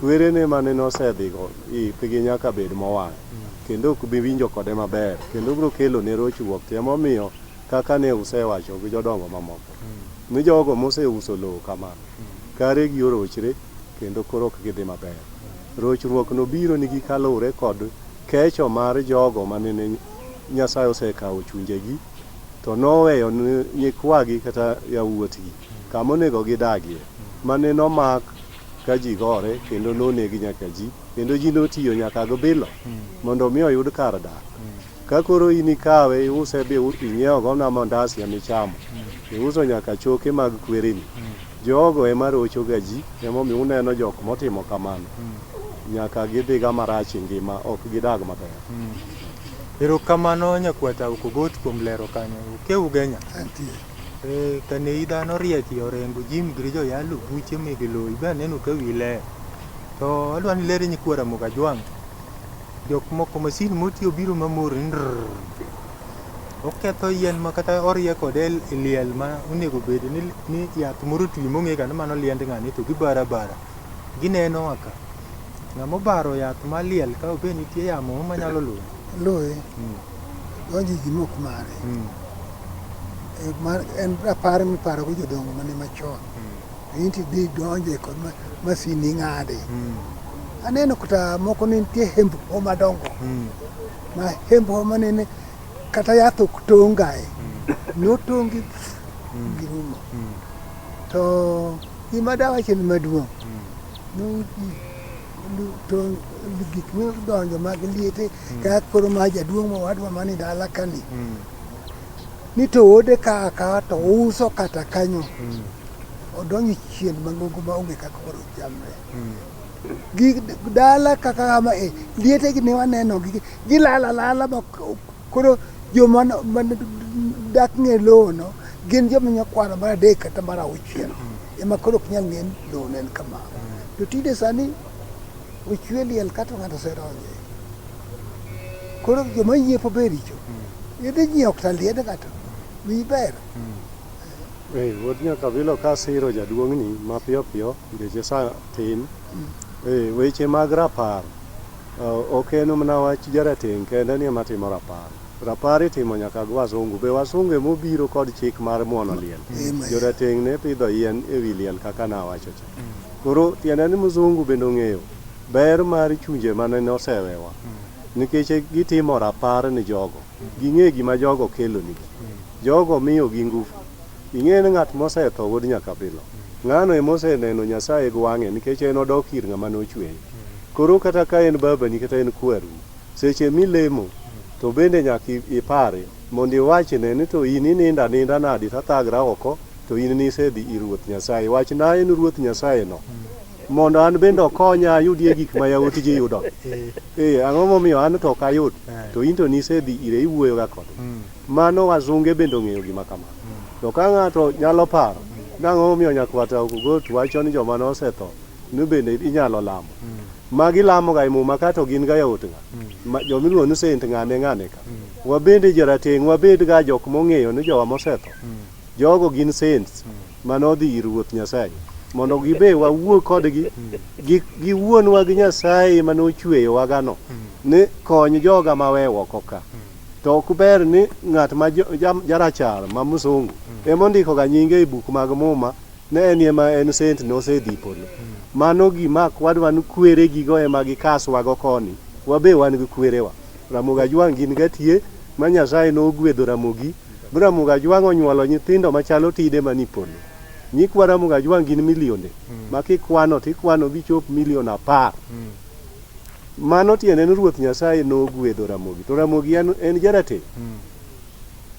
Speaker 2: kwerene mane nosedhigo ipgi nyaka bed mowang' kendo ok bi winjo kode maber kendo biro kelo ne rochruok. To emomiyo kaka ne usewacho gi jodongo mamoko ni jogo moseuso lowo kamano kare gi orochre kendo koro ok gidhi maber. Rochruok no biro nigi kaluwore kod kecho mar jogo mane Nyasaye osekawo chunjegi to noweyo nyikwagi kata yawuotgi kama onego gidagie mane nomak ka ji gore kendo noneg nyaka ji kendo ji notiyo nyaka gi bilo mondo omi oyud kar dak. Ka koro in ikawe iuse bi inyiewo go na mandas emichamo, iuso nyaka choke mag kwereni. Jogo ema rocho ga ji, emomiyo uneno jok motimo kamano nyaka gidhiga marach e ngima, ok gidag maber.
Speaker 1: Erokamano nyakwar Tau Kogot kuom lero kanyo. Oke Ugenya.
Speaker 3: Antie.
Speaker 1: Kane dhano rieki orengo Jim gi joyalo buche mege lowo, ibe aneno ka wiyi ler. To adwa ni iler nyikwa Ramogi Ajwang'. Jok moko masin motiyo biro mamor ni ndrrr. Oketho yien ma kata orie kode e liel ma onego bed ni yath moro otwi mong'e ga ni mano liend ng'ani to gibaro abara. Gineno ka. Ng'ama obaro yath ma liel ka be nitie yamo moro manyalo luwe.
Speaker 3: Luwe. Donjo e gima ok mare. En rapar miparogo jodongo mane machon. In to idhi donje kod masin ing'ade. Aneno kata moko ne nitie hembko madongo. Ma hembko manene kata yath ok tong' gae. Notong' gi girumo. To gima dawach en maduong'. To gik midonjo mag liete kaka koro ma jaduong' mowadwa mani dala kani. Ni to ode ka akawa to uso kata kanyo. Odonjo e chien mang'ongo maonge kaka koro chamre. Gi dala kaka kama e liete gi ne waneno gi gilal alala ma koro joma mane dak ng'e lowo no gin joma nyakwaro mar adek kata mar auchiel ema koro ok nyal ng'e ni lowo ne en kama. To tinde sani ochwe liel kato ng'ato osedonje. Koro joma nyiepo be richo. Idhi nyiewo kata liend ng'ato, wiyi ber.
Speaker 2: Eh, wuod Nyakabilo kasiro jaduong'ni mapiyo piyo nikech sa tin. Eh, weche mag rapar ok en mana wach jarateng' kende ni ema timo rapar. Rapar itimo nyaka gi wasungu. Be wasungu ema obiro kod chik mar muono liel. Jorateng' ne pidho yien e wi liel kaka nawacho cha. Koro tiende ni mzungu bende ong'eyo ber mar chunje mane nosewewa. Nikech gitimo rapar ni jogo. Ging'e gima jogo kelonigi. Jogo miyogi ngufu. Ing'e ni ng'at mosetho wuod Nyakabilo, ng'ano ema oseneno Nyasaye gi wang'e nikech en odok ir ng'ama nochweye. Koro kata ka en babani kata en kwaruni, seche milemo to bende nyaka ipare mondo iwachne ni to in inindo aninda nadi to athagra oko to in nisedhi ir Ruoth Nyasaye. Wachna en Ruoth Nyasaye no mondo an bende okonya ayudie gik ma yawuot ji yudo. Eh, ang'o momiyo an to ok ayud to in to nisedhi ire iwuoyoga kode. Mano wazunge bende ong'eyo gima kamano. To ka ng'ato nyalo paro, nang'o momiyo nyakwata Okogot wacho ni joma nosetho ni bende inyalo lamo. Magi lamoga e muma ka to gin ga yawuot ng'a? Ma, joma iluongo ni saint ng'ane ng'ane ka. Wabende jarateng' wabed ga jok mong'eyo ni jowa mosetho. Jogo gin saints manodhi ir Ruoth Nyasaye. Mondo gibe wawuo kodgi gi, gi wuonwa gi Nyasaye manochweyowagano ni kony joga maweyo oko ka. To ok ber ni ng'at ma jarachar ma msungu ema ondiko ga nyinge e buk mag muma ne en ema en saint nosedhi polo. Mano gima kwadwa ni kwere gigo ema gikaswago koni, wabe wan gi kwerewa. Ramogi Ajwang' gin gatie ma Nyasaye nogwedho Ramogi, mi Ramogi Ajwang' onyuolo nyithindo machalo tide mani polo. Nyikwa Ramogi Ajwang' gin milionde ma kikwano tikwano bichop milion 10. Mano tiende ni Ruoth Nyasaye nogwedho Ramogi. To Ramogi en, en jarateng'.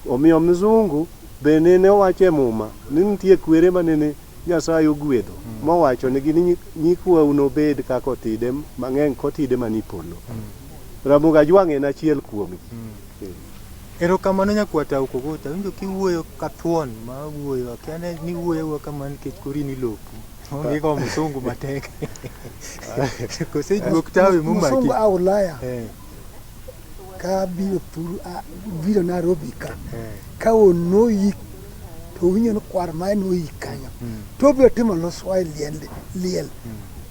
Speaker 2: Omiyo mzungu be nene owacho e muma ni nitie kwere ma nene Nyasaye ogwedho mowacho nigi ni nyikwau nobed kaka otide mang'eny kotide manie polo. Ramogi Ajwang' en achiel kuomgi.
Speaker 1: Erokamano nyakwata Okogot, awinjo kiwuoyo ka thuon ma wuoyo, akia ni iwuoyo awuoya kamano nikech koro in ilopu. Onge ko msungu matek. Kose juok tawi momaki.
Speaker 3: Msungu a Ulaya
Speaker 1: Eh,
Speaker 3: ka biro thuru biro Nairobi ka
Speaker 1: eh.
Speaker 3: ka onoyik to winjo ni kwar mae noyik kanyo to obiro timo loswa e liel liel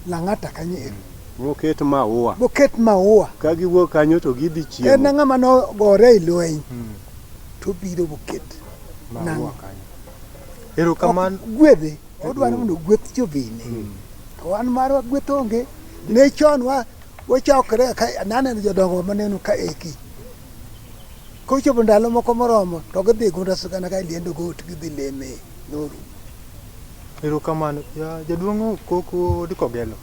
Speaker 3: Lang'ata kanyo ero
Speaker 2: Moket maua.
Speaker 3: boket maua
Speaker 2: Ka giwuok kanyo to gidhi
Speaker 3: en
Speaker 2: chiemo.
Speaker 3: ng'ama nogore e lweny to obiro boket
Speaker 1: Maua
Speaker 3: nang'o
Speaker 1: kanyo. Erokamano.
Speaker 3: Ok gwedhe odwaro mondo ogweth jobine to wan marwa gweth onge ne chon wa wachokre ka naneno jodongo maneno ka eki kochopo ndalo moko moromo to gidhi gunda sigana ka liendo got gidhi leme noru
Speaker 1: Erokamano. Jaduong' Okoko wuod Kogelo.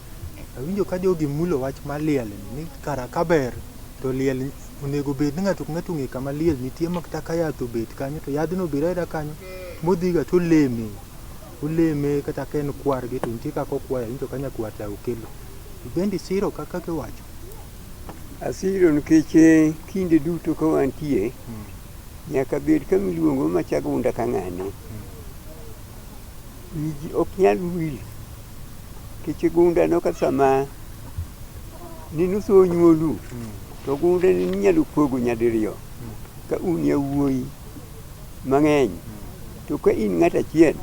Speaker 1: Awinjo ka jogi mulo wach mar liel ni ni kara kaber to liel onego bed ni ng'ato ka ng'ato ong'e kama liel nitie ma kata ka yath obet kanyo to yadhno obed abeda kanyo modhiga to oleme. Oleme kata ka en kwargi to nitie kaka okwayo awinjo ka nyakwar ta okelo. Ibende isiro kaka giwacho.
Speaker 4: Asiro nikech kinde duto ka wantie, nyaka bed kama iluongo ma gunda ka ng'ane. Wi ji ok nyal wil nikech gunda no ka sama ninuso onyuolu to gunda ni inyalo pogo nyadiriyo ka un yawuoyi mang'eny to ka in ng'at achiel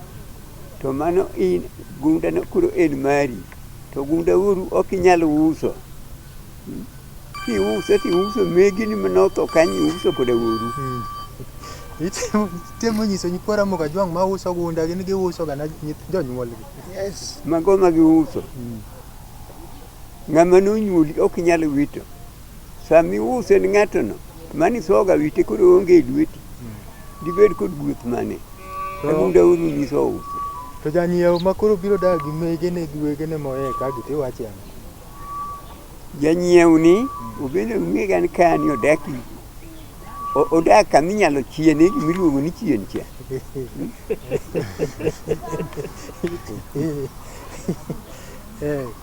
Speaker 4: to mano in gunda no koro en mari to gunda wuoru ok inyal uso. Kiuse tiuso megi ni manotho kanyo iuso koda wuoru.
Speaker 1: Itemo nyiso nyikwa Ramogi Ajwang' ma uso gunda gin giuso ga na jonyuolgi.
Speaker 3: Yes.
Speaker 4: Mago ma giuso. Ng'ama nonyuoli ok inyal wito. Sama iuse ni ng'ato no, mani isoga wite koro oonge e lweti. Dibed kod gweth mane?
Speaker 1: To-
Speaker 4: Gunda uru nyiso uso.
Speaker 1: To janyiewo ma koro biro dak gi megene gi wegene moye ka gi tiwache ang'o?
Speaker 4: Janyiew ni obende ong'e ga ni kani odaki. Odak kama inyalo chiene gima iluongo ni chien cha.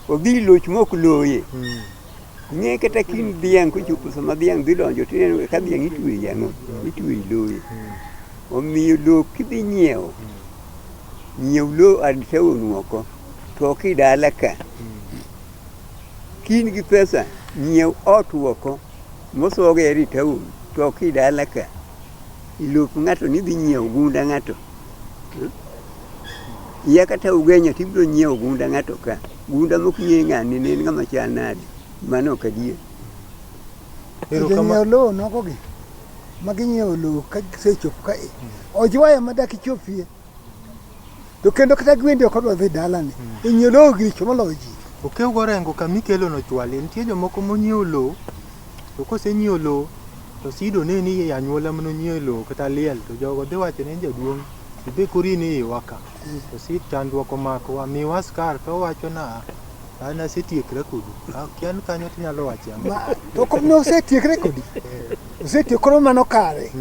Speaker 4: Odhi loch mok loye. Ing'e kata kind dhiang' kochopo sama dhiang' dhi donjo tineno ka dhiang' itweyo ang'o? Itweyo loye. Omiyo lo kidhi nyiewo, nyiew lo ad town oko to ok i dala ka. Ka in gi pesa, nyiew ot oko mosoger e town to ok i dala ka. Ilop ng'ato ni idhi nyiewo gunda ng'ato. Iya kata Ugenya to ibiro nyiewo gunda ng'ato ka. Gunda mok ing'e ng'ani ne en ng'ama chal nade. Mano ok adier.
Speaker 3: Jonyiew lowo nogo gi ma ginyiewo lowo ka gisechopo ka ojwaya ma dak ichopie. To kendo kata gwendi ok odwa dhi dalani. Onyiewo lowo gi richo moloyo ji.
Speaker 1: Okew gorengo kama ikelo no chwali. Nitie jomoko monyiewo lowo to kosenyiewo lowo to sido ne ni e anyuola manonyiewo lowo kata liel to jogo dhi wacho ni jaduong' ibe koro in iwa ka. To si chandruok omakowa miwa askar to owacho na an asetiekra kodu. Akia ni kanyo tinyalo wache ang'o.
Speaker 3: To ne osetiekre kodi. Osetiek koro mano kare.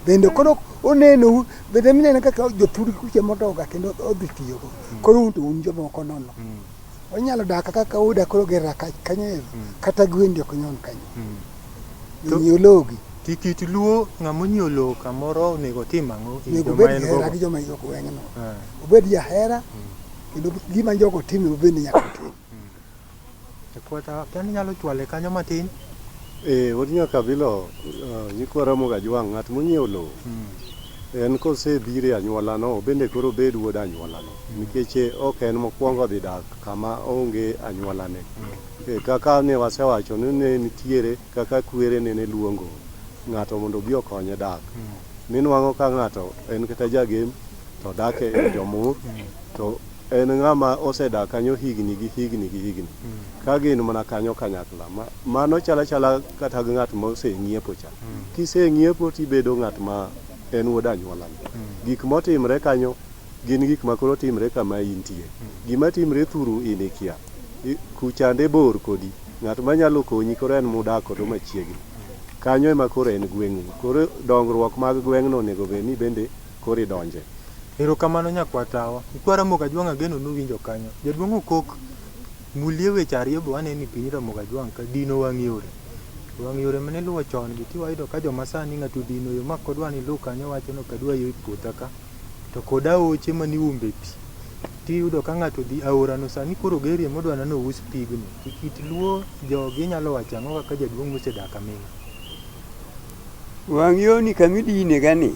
Speaker 3: Bende koro onenou bende mineno kaka jothurgi kucha modoga kendo odhi tiyogo. Koro un to un jomoko nono. Onyalo dak kaka udak koro gi raka kanyo ero. Kata gwendi ok nyon kanyo. Jonyiew lowo gi.
Speaker 1: To kit luo ng'ama onyiewo lowo kamoro onego otim ang'o?
Speaker 3: Onego obed gi hera gi joma gweng'no. Obed jahera kendo gima jogo timo bende nyaka otim.
Speaker 1: Kwata kia ni nyalo chwale kanyo matin.
Speaker 2: Eh, wuod Nyakabilo, nyikwa Ramogi Ajwang' ng'at monyiewo lowo en kosebiro e anyuolano obende koro obed wuod anyuolano nikech ok en mokwongo dhi dak kama onge anyuolane. Kaka ne wasewacho ni ne nitiere kaka kwere nene luongo ng'ato mondo obi okonye dak. Ninwang'o ka ng'ato en kata jagem to odak e jomur to en ng'ama osedak kanyo higni gi higni gi higni ka gin mana kanyo kanyakla. Mano chalo achala kata gi ng'at moseng'iepo cha. Kiseng'iepo tibedo ng'at ma en wuod anyuolani. Gik motimre kanyo gin gik ma koro timre kama intie. Gima timre thuru in ikia. Kuchande bor kodi. Ng'at manyalo konyi koro en mudak godo machiegni. Kanyo ema koro en gweng'u. Koro dongruok mag gweng'no onego bed ni bende koro idonje.
Speaker 1: Erokamano nyakwar tawa. Nyikwa Ramogi Ajwang' ageno nuwinjo kanyo. Jaduong' Okok, mulie weche ariyo be waneno e piny Ramogi Ajwang' ka dino wang' yore. Wang' yore mane iluwo chon gi ti wayudo ka joma sani ng'ato odino yo ma kodwa ni iluw kanyo wacho ni ok adwa yo e puotha ka. To kod aoche mane iumbe pi. Tiyudo ka ng'ato odhi aorano sani koro ogerie modwa ni ous pigno. To kit luo jogi inyalo wacho ang'o kaka jaduong' mosedak aming'a?
Speaker 4: Wang' yoni kama idine ga ni,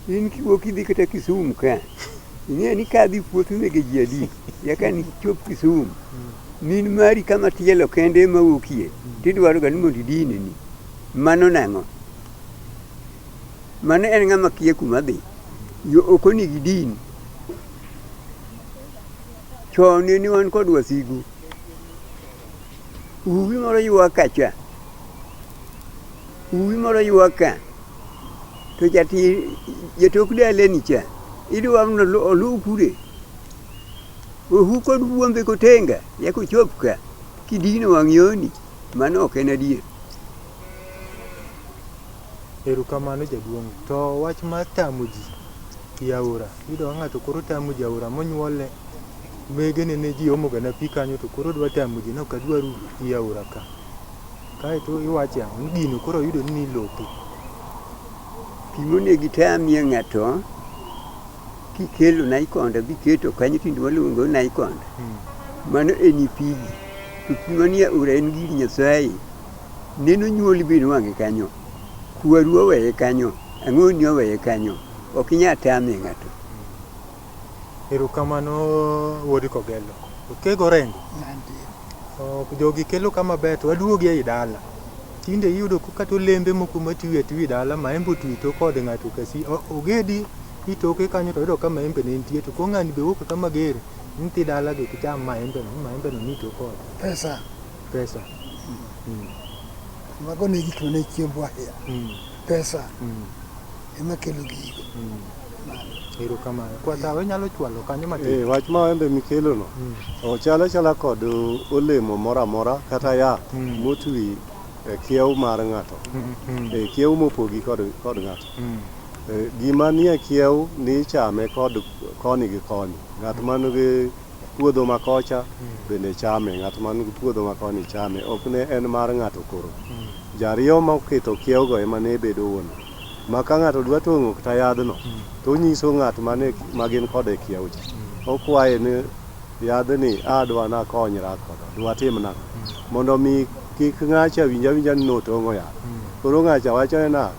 Speaker 4: in kiwuok idhi kata Kisumu ka, ing'e ni kadhi puoth mege ji adi, nyaka nichop Kisumu. Min mari kama tielo kende ema wuokie, tidwaro ga ni mondo idine ni. Mano nang'o? Mano en ng'ama kia kuma dhi. Yo ok onego idin. Chon ne wan kod wasigu. Uwi moro ywak kacha. Uwi moro ywak ka. To jati jatok daleni cha. Idwa mondo oluw kure. Ohu kod buombe kotenga nyaka ochop ka. Kidino wang' yoni. Mano ok en adier.
Speaker 1: Erokamano jaduong'. To wach mar tamo ji e aora, iyudo ka ng'ato koro tamo ji aora monyuole, mege nene ji omo gana pi kanyo to koro odwa tamo ji ni ok adwaru pi aora ka. Kaeto iwacho ang'o ni gino koro oyudo ni lope.
Speaker 4: Pi monego itamie ng'ato kikelo naikonda biketo kanyo tinde waluongo ni naikonda. Mano en pigi. To pi manie aora en gir Nyasaye. Neno nyuoli be nwang'e kanyo. Kwaru oweye kanyo. Ang'oni oweye kanyo. Ok inyal tamie ng'ato.
Speaker 1: Erokamano wuod Kogelo. Okego Orengo. Jogi kelo kama ber to waduogi ei dala. Tinde iyudo kata olembe moko matwi atwi e dala, maembe otwi tok od ng'ato kasi ogedi i toke kanyo to oyudo ka maembe ne nitie to koro ng'ani be wuok kama ger nyithi dala gi kik cham maembe no, maembe no ni tok ot.
Speaker 3: Pesa.
Speaker 1: Pesa.
Speaker 3: Mago ne gik mane chiembwa ahinya. Pesa ema kelo gigo.
Speaker 1: Erokamano. Kwatawa inyalo chwalo kanyo matin.
Speaker 2: Eh, wach maembe mikelono ochalo achala kod olemo moro amora kata yath motwi e kiew mar ng'ato. E kiew mopogi kod ng'ato. Gima nie kiew ni ichame kod koni gi koni. Ng'at man gi puodho ma kocha bende chame, ng'at man gi puodho ma koni chame. Ok ne en mar ng'ato koro. Jariyo moketo kiewgo ema ne bedo wuon. Ma ka ng'ato dwa tong'o kata yadhno, to onyiso ng'at mane ma gin kode e kiew cha. Okwaye ni yadhni adwa nakonyra kodo, dwatim nang'o? Mondo mi kik ng'acha winj awinja ni notong'o yath. Koro ng'acha wachone na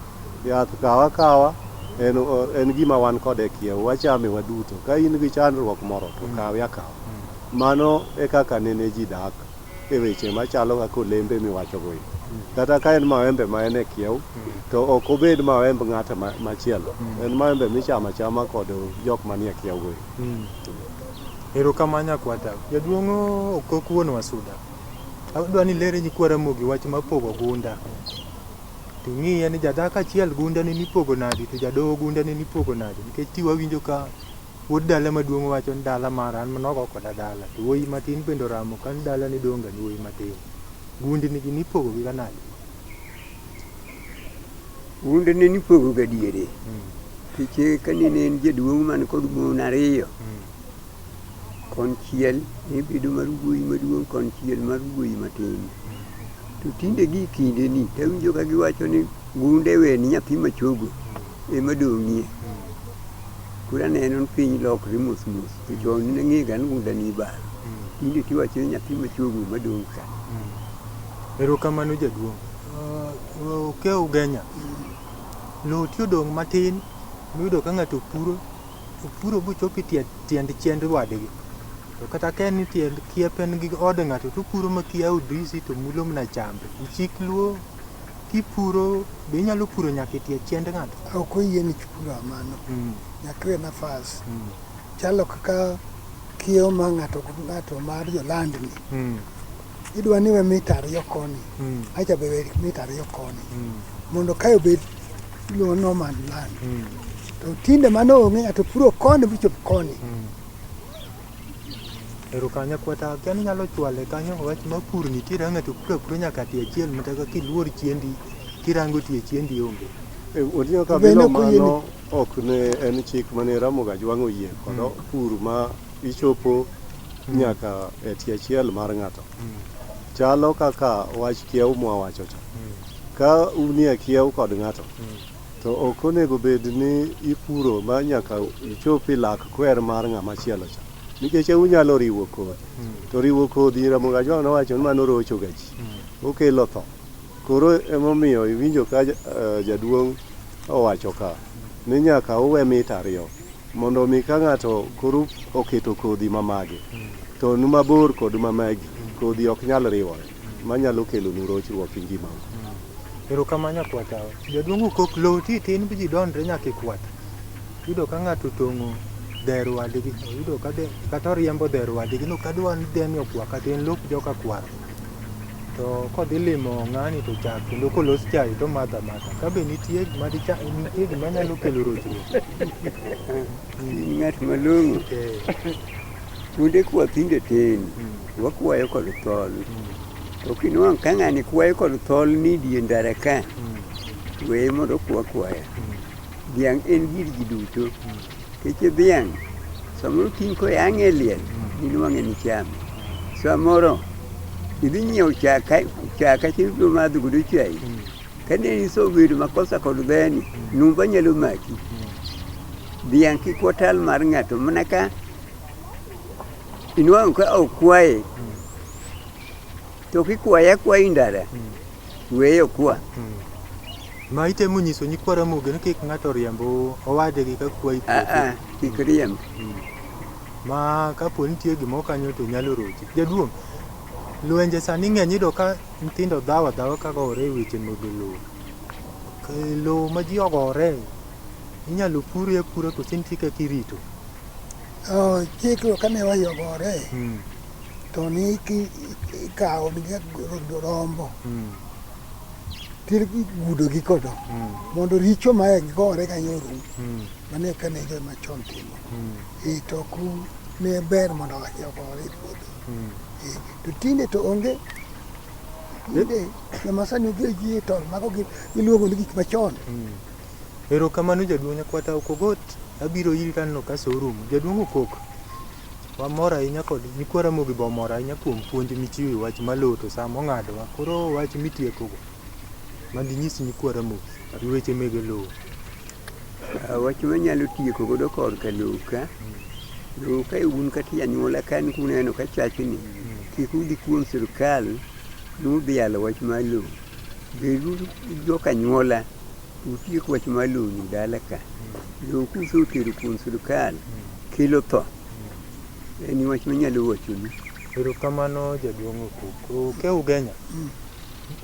Speaker 2: yath kaw akawa en gima wan kode e kiew, wachame waduto. Ka in gi chandruok moro to kawe akawa. Mano e kaka nene ji dak e weche machalo kaka olembe miwachogo eko. Kata ka en maembe ma en e kiew, to ok obed maemb ng'at machielo. En maembe michamo achama kod jok manie kiew go eko.
Speaker 1: Erokamano nyakwata. Jaduong' Okok wuon Wasuda. Adwa ni ilere nyikwa Ramogi wach mar pogo gunda. To ing'iye ni jadhako achiel gunda ne nipogo nadi to jadoho gunda ne nipogo nadi nikech ti wawinjo ka wuod dala maduong' wacho ni dala mara an nogo koda dala to wuoyi matin bende oramo ka ni dala ni dong' ga ni wuoyi matin. Gundni gi nipogo gi ga nadi?
Speaker 4: Gunde ne nipogo ga diere. Nikech ka nene en jaduong' man kod mon ariyo, konchiel ne bedo mar wuoyi maduong' konchiel mar wuoyi matin. To tinde gi kindeni tawinjo ka giwacho ni gunde we ni nyathi machogo ema dong'ie. Koro aneno ni piny lokre mos mos. To chon ne ang'eyo ga ni gunda ni ibaro. Tinde tiwacho ni nyathi machogo ema dong' ka.
Speaker 1: Erokamano jaduong'. Okew Ugenya. Lowo ti odong' matin miyudo ka ng'ato puro, opuro bochopo e tiend chiend wadgi. To kata ka en ni tiend kiep en gi od ng'ato to opuro ma kiyawo dirisi to mulo mana chambe. Chik luo kipuro be inyalo puro nyaka e tie chiend ng'ato?
Speaker 3: Ok oyieni puro mano. Nyaka iwe nafas. Chalo kaka kiewo mar ng'ato ng'ato mar jolandni. Idwa ni we mita ariyo koni, acha be we mita ariyo koni. Mondo kae obed iluongo ni no man land. To tinde mano onge ng'ato puro koni bichop koni.
Speaker 1: Erokamano nyakwata akia ni inyalo chwale kanyo wach mar pur nitiere ang' ng'ato puro apura nyaka tie achiel mata ka kiluor chiendi kirango tie chiendi onge.
Speaker 2: Otieno Kabilo mano ok ne en chik mane Ramogi Ajwang' oyie kod pur ma ichopo nyaka e tie achiel mar ng'ato. Chalo kaka wach kiew mwawacho cha. Ka unie kiew kod ng'ato, to ok onego bed ni ipuro ma nyaka ichop e lak kwer mar ng'ama chielo cha. Nikech unyalo riwo kodhi. To riwo kodhi Ramogi Ajwang' nowacho ni mano rocho ga ji. Okelo tho. Koro emomiyo iwinjo ka jaduong' owacho ka ni nyaka uwe mita ariyo mondo mi ka ng'ato koro oketo kodhi ma mage to nu mabor kod ma magi kodhi ok nyal riwore manyalo kelonu rochruok e ngimau.
Speaker 1: Erokamano nyakwata. Jaduong' Okok lowo ti tin bi ji dondre nyaka e kwath. Iyudo ka ng'ato otong'o dher wadgi, oyudo ka kata oriembo dher wadgi no kadwa ni dheni okwa kata en lop joka kwaro. To kodhi limo ng'ani to chak kendo kolos chai to omadho amadha. Ka be nitie gima dicha nitie gima nyalo kelo rochruok.
Speaker 4: In ng'at malong'o. Kuonde kwath tinde tin, wakwayo kod thol. To kinwang'o ka ng'ani kwayo kod thol ni die ndara ka, weye mondo okwa akwaya. Dhiang' en gir ji duto. Nikech dhiang' samoro kiny koyang'e e liel, inwang'e ni chame. Samoro idhi nyiewo chak chak achiel ibiro madho godo chai. Kane isebedo makosa kod dheni, numba nyalo maki. Dhiang' kik watal mar ng'ato mana ka inwang'o ka okwaye to kikwaye akwaya e ndara, weye okwa.
Speaker 1: Ma itemo nyiso nyikwa Ramogi ni kik ng'ato riemb owadgi ka kwayi
Speaker 4: puothe. Ah, kik riemb.
Speaker 1: Ma kapo nitie gimoro kanyo to nyalo rochi. Jaduong', lwenje sani ng'eny iyudo ka nyithindo dhawo adhawa ka gore e weche mag lowo. Lowo ma ji ogore inyalo puri apura koso nitie kaka irito?
Speaker 3: Oh, chik kane wayogore to ni ikawo rombo tigudo gi kodo mondo richo ma gore kanyo orum. Mano e kane joma chon timo. To ku ne ber mondo ogore e puodho. To tinde to onge. Tinde joma sani obiro ji e tol mago giluongo ni gik machon.
Speaker 1: Erokamano jaduong' Nyakwata Okogot, abiro iri taneno ka sa orumo. Jaduong' Okok, wamor ahinya kod nyikwa Ramogi be omor ahinya kuom puonj michiwo e wach maloo to sa mong'adowa. Koro wach mitiekogo madinyis nyikwa Ramogi gi weche mege lowo.
Speaker 4: Wach manyalo tieko godo korka lowo ka, lowo ka un kata janyuola ka an kuneno ka chachni, kik udhi kuom sirkal nudhi yalo wach mar lowo. Beduru joka anyuola utiek wach mar lowo ni dala ka. Lowo kusetero kuom sirkal kelo tho. En wach manyalo wachonu.
Speaker 1: Erokamano jaduong' Okok. Oke Ugenya,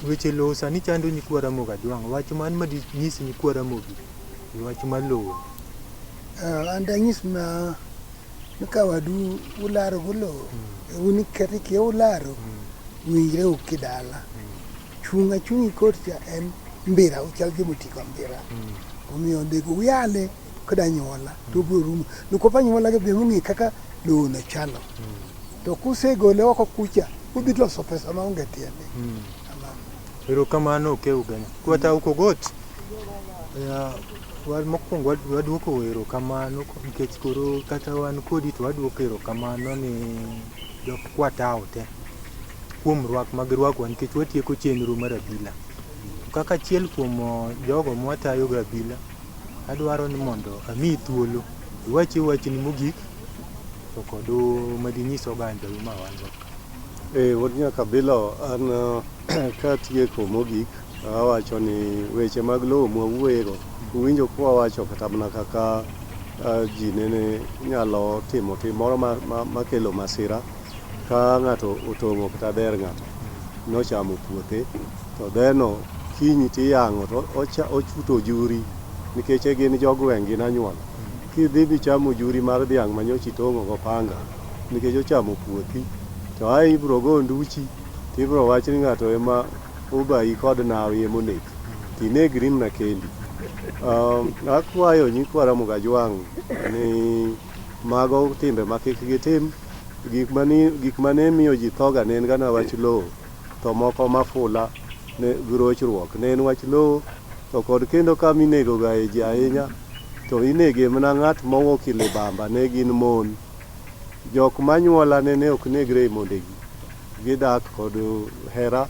Speaker 1: weche lowo sani chando nyikwa Ramogi Ajwang'. Wach man madinyis nyikwa Ramogi e wach mar lowo.
Speaker 3: An danyis ma ni ka wadu ularo go lowo, un kata ikia ularo, winjre u kidala. Chung' achung' e court cha en mbira, uchal gima oting'o mbira. Omiyo onego uyale kod anyuola to obiro rumo. Nikwop anyuola gi be ong'e kaka lowo no chalo. To kusegole oko kucha, udhi loso pesa maonge tiende. Kamano.
Speaker 1: Erokamano Oke Ugenya. Kwata Okogot, mokwongo waduoko erokamano nikech koro kata wan kodi to waduoko erokamano ni jok Kwatao te kuom rwak ma girwakowa nikech watieko chenro mar abila. To kaka achiel kuom jogo mwatayo go abila, adwaro ni mondo amiyi thuolo iwachie wachni mogik to kod madinyis oganda ma wan go ka.
Speaker 2: Wuod Nyakabilo, an katieko mogik, awacho ni weche mag lowo mwawuoyego, uwinjo kwawacho kata mana kaka ji nene nyalo timo tim moro makelo masira ka ng'ato otong'o kata dher ng'ato nochamo puothe to dheno kiny tiyang'o to ochuto ojuri nikech gin jogweng' gin anyuola. Kidhi bichamo ojuri mar dhiang' manyocha itong'o go panga nikech ochamo puothi to ae ibro go nduchi tibro wach ni ng'ato ema obayi kod nawi emonegi tinegri mana kendi. Akwayo nyikwa Ramogi Ajwang' ni mago timbe ma kik gitim. Gik mane miyo ji thoga ne en gana wach lowo to moko mafula ne gi rochruok ne en wach lowo to kod kendo kama inego ga e ji ahinya to inege mana ng'at mowuok libamba ne gin mon. Jok manyuola nene ok negre e mondegi. Gidak kod hera.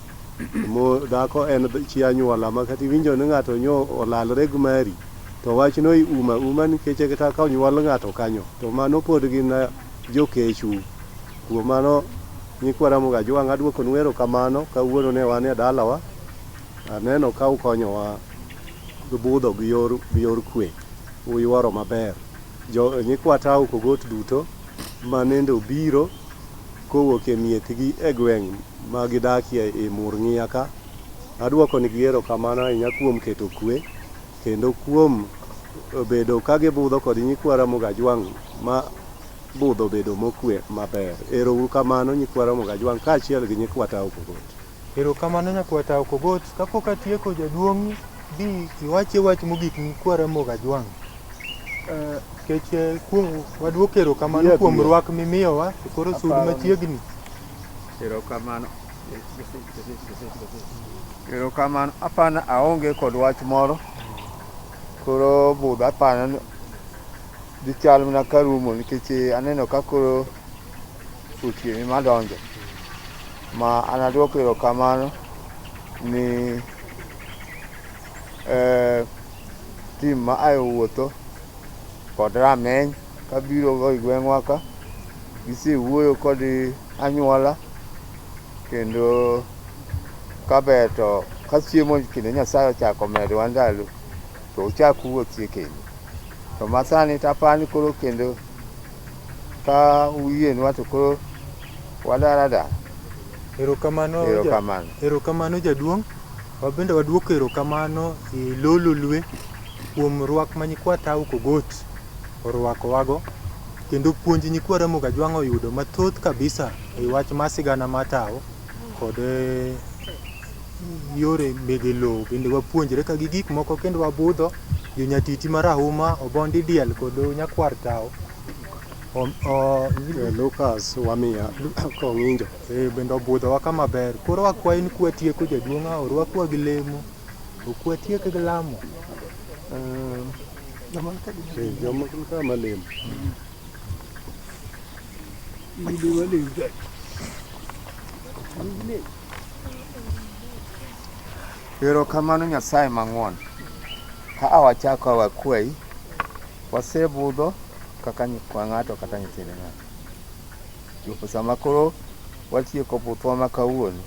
Speaker 2: Dhako en chi anyuola ma kata iwinjo ni ng'ato nyo olalre gi mari to wachno iuma uma nikech kata ka onyuol ng'ato kanyo to mano pod gin jokechu. Kuom mano nyikwa Ramogi Ajwang' aduokonu erokamano kawuono ne wan e dalawa. Aneno ka ukonyowa budho gi yor kwe. Uyuoro maber. Nyikwa Tao Kogot duto manende obiro kowuok e miechgi e gweng' ma gidakie e Murng'iya ka. Aduokonigi erokamano ahinya kuom keto kwe kendo kuom bedo ka gibudho kod nyikwa Ramogi Ajwang' ma budho bedo mokwe maber. Ero uru kamano nyikwa Ramogi Ajwang' kaachiel gi nyikwa Tao Kogot.
Speaker 1: Erokamano nyakwa Tao Kogot. Kapok atieko jaduong' bi iwachie wach mogik nyikwa Ramogi Ajwang'. Nikech kuom waduoko erokamano kuom rwak mimiyowa to koro sud machiegni.
Speaker 7: Erokamano. Erokamano. Apana aonge kod wach moro. Koro budho apana dhi chal mana ka rumo nikech aneno ka koro otieno ema donjo. Ma an aduoko erokamano ni tim ma ae wuotho kod rameny kabiro go e gweng'wa ka. Gisewuoyo kod anyuola kendo kaber to ka chiemo kendo Nyasaye ochako medowa ndalo to uchak uwuothie kendo. To masani to apani koro kendo ka uyienwa to koro wadar adara.
Speaker 1: Erokamano, Erokamano. Erokamano jaduong'. Wabende waduoko erokamano e Lololwe kuom rwak ma nyikwa Tao Kogot orwakowago kendo puonj nyikwa Ramogi Ajwang' oyudo mathoth kabisa e wach mar sigana mar Tao kod yore mege lowo bende wapuonjre ka gi gik moko kendo wabudho jonyatiti marahuma Obondi Diel kod nyakwar Tao
Speaker 2: Lucas Wamiya Kong'injo.
Speaker 1: Bende obudhowa kama ber. Koro wakwayi ni kwatieko jaduong' orwakwa gi lemo. Ok watiek gi lamo.
Speaker 2: Joma ka malemo.
Speaker 7: Erokamano Nyasaye mang'won. Ka awachako awakwayi, wasebudho kaka nyikwa ng'ato kata nyithind ng'ato. Chopo sama koro watieko buthwa ma kawuono,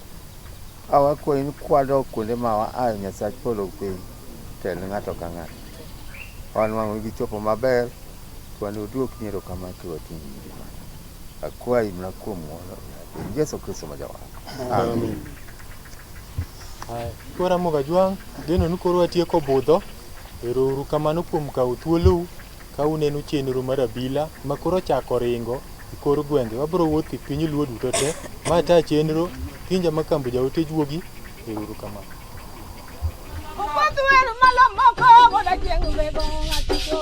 Speaker 7: awakwayi ni kwadok kuonde ma waaye Nyasach polo gi piny tel ne ng'ato ka ng'ato. Wanwang'o gichopo maber, to wan waduokni erokamano kiwating'o nyingi malo. Akwayi mana kuom ng'wono Yesu Kristo ma Jawar. Amen.
Speaker 1: Haya, koro Ramogi Ajwang', geno ni koro watieko budho. Ero uru kamano kuom kawo thuolou ka uneno chenro mar abila ma koro ochako ringo e kor gwenge. Wabiro wuotho e piny Luo duto te. Ma ta chenro, Kinja Makambo jaote juogi. Ero uru kamano.
Speaker 8: Ukodhuer malo moko goda chieng' bego ng'atito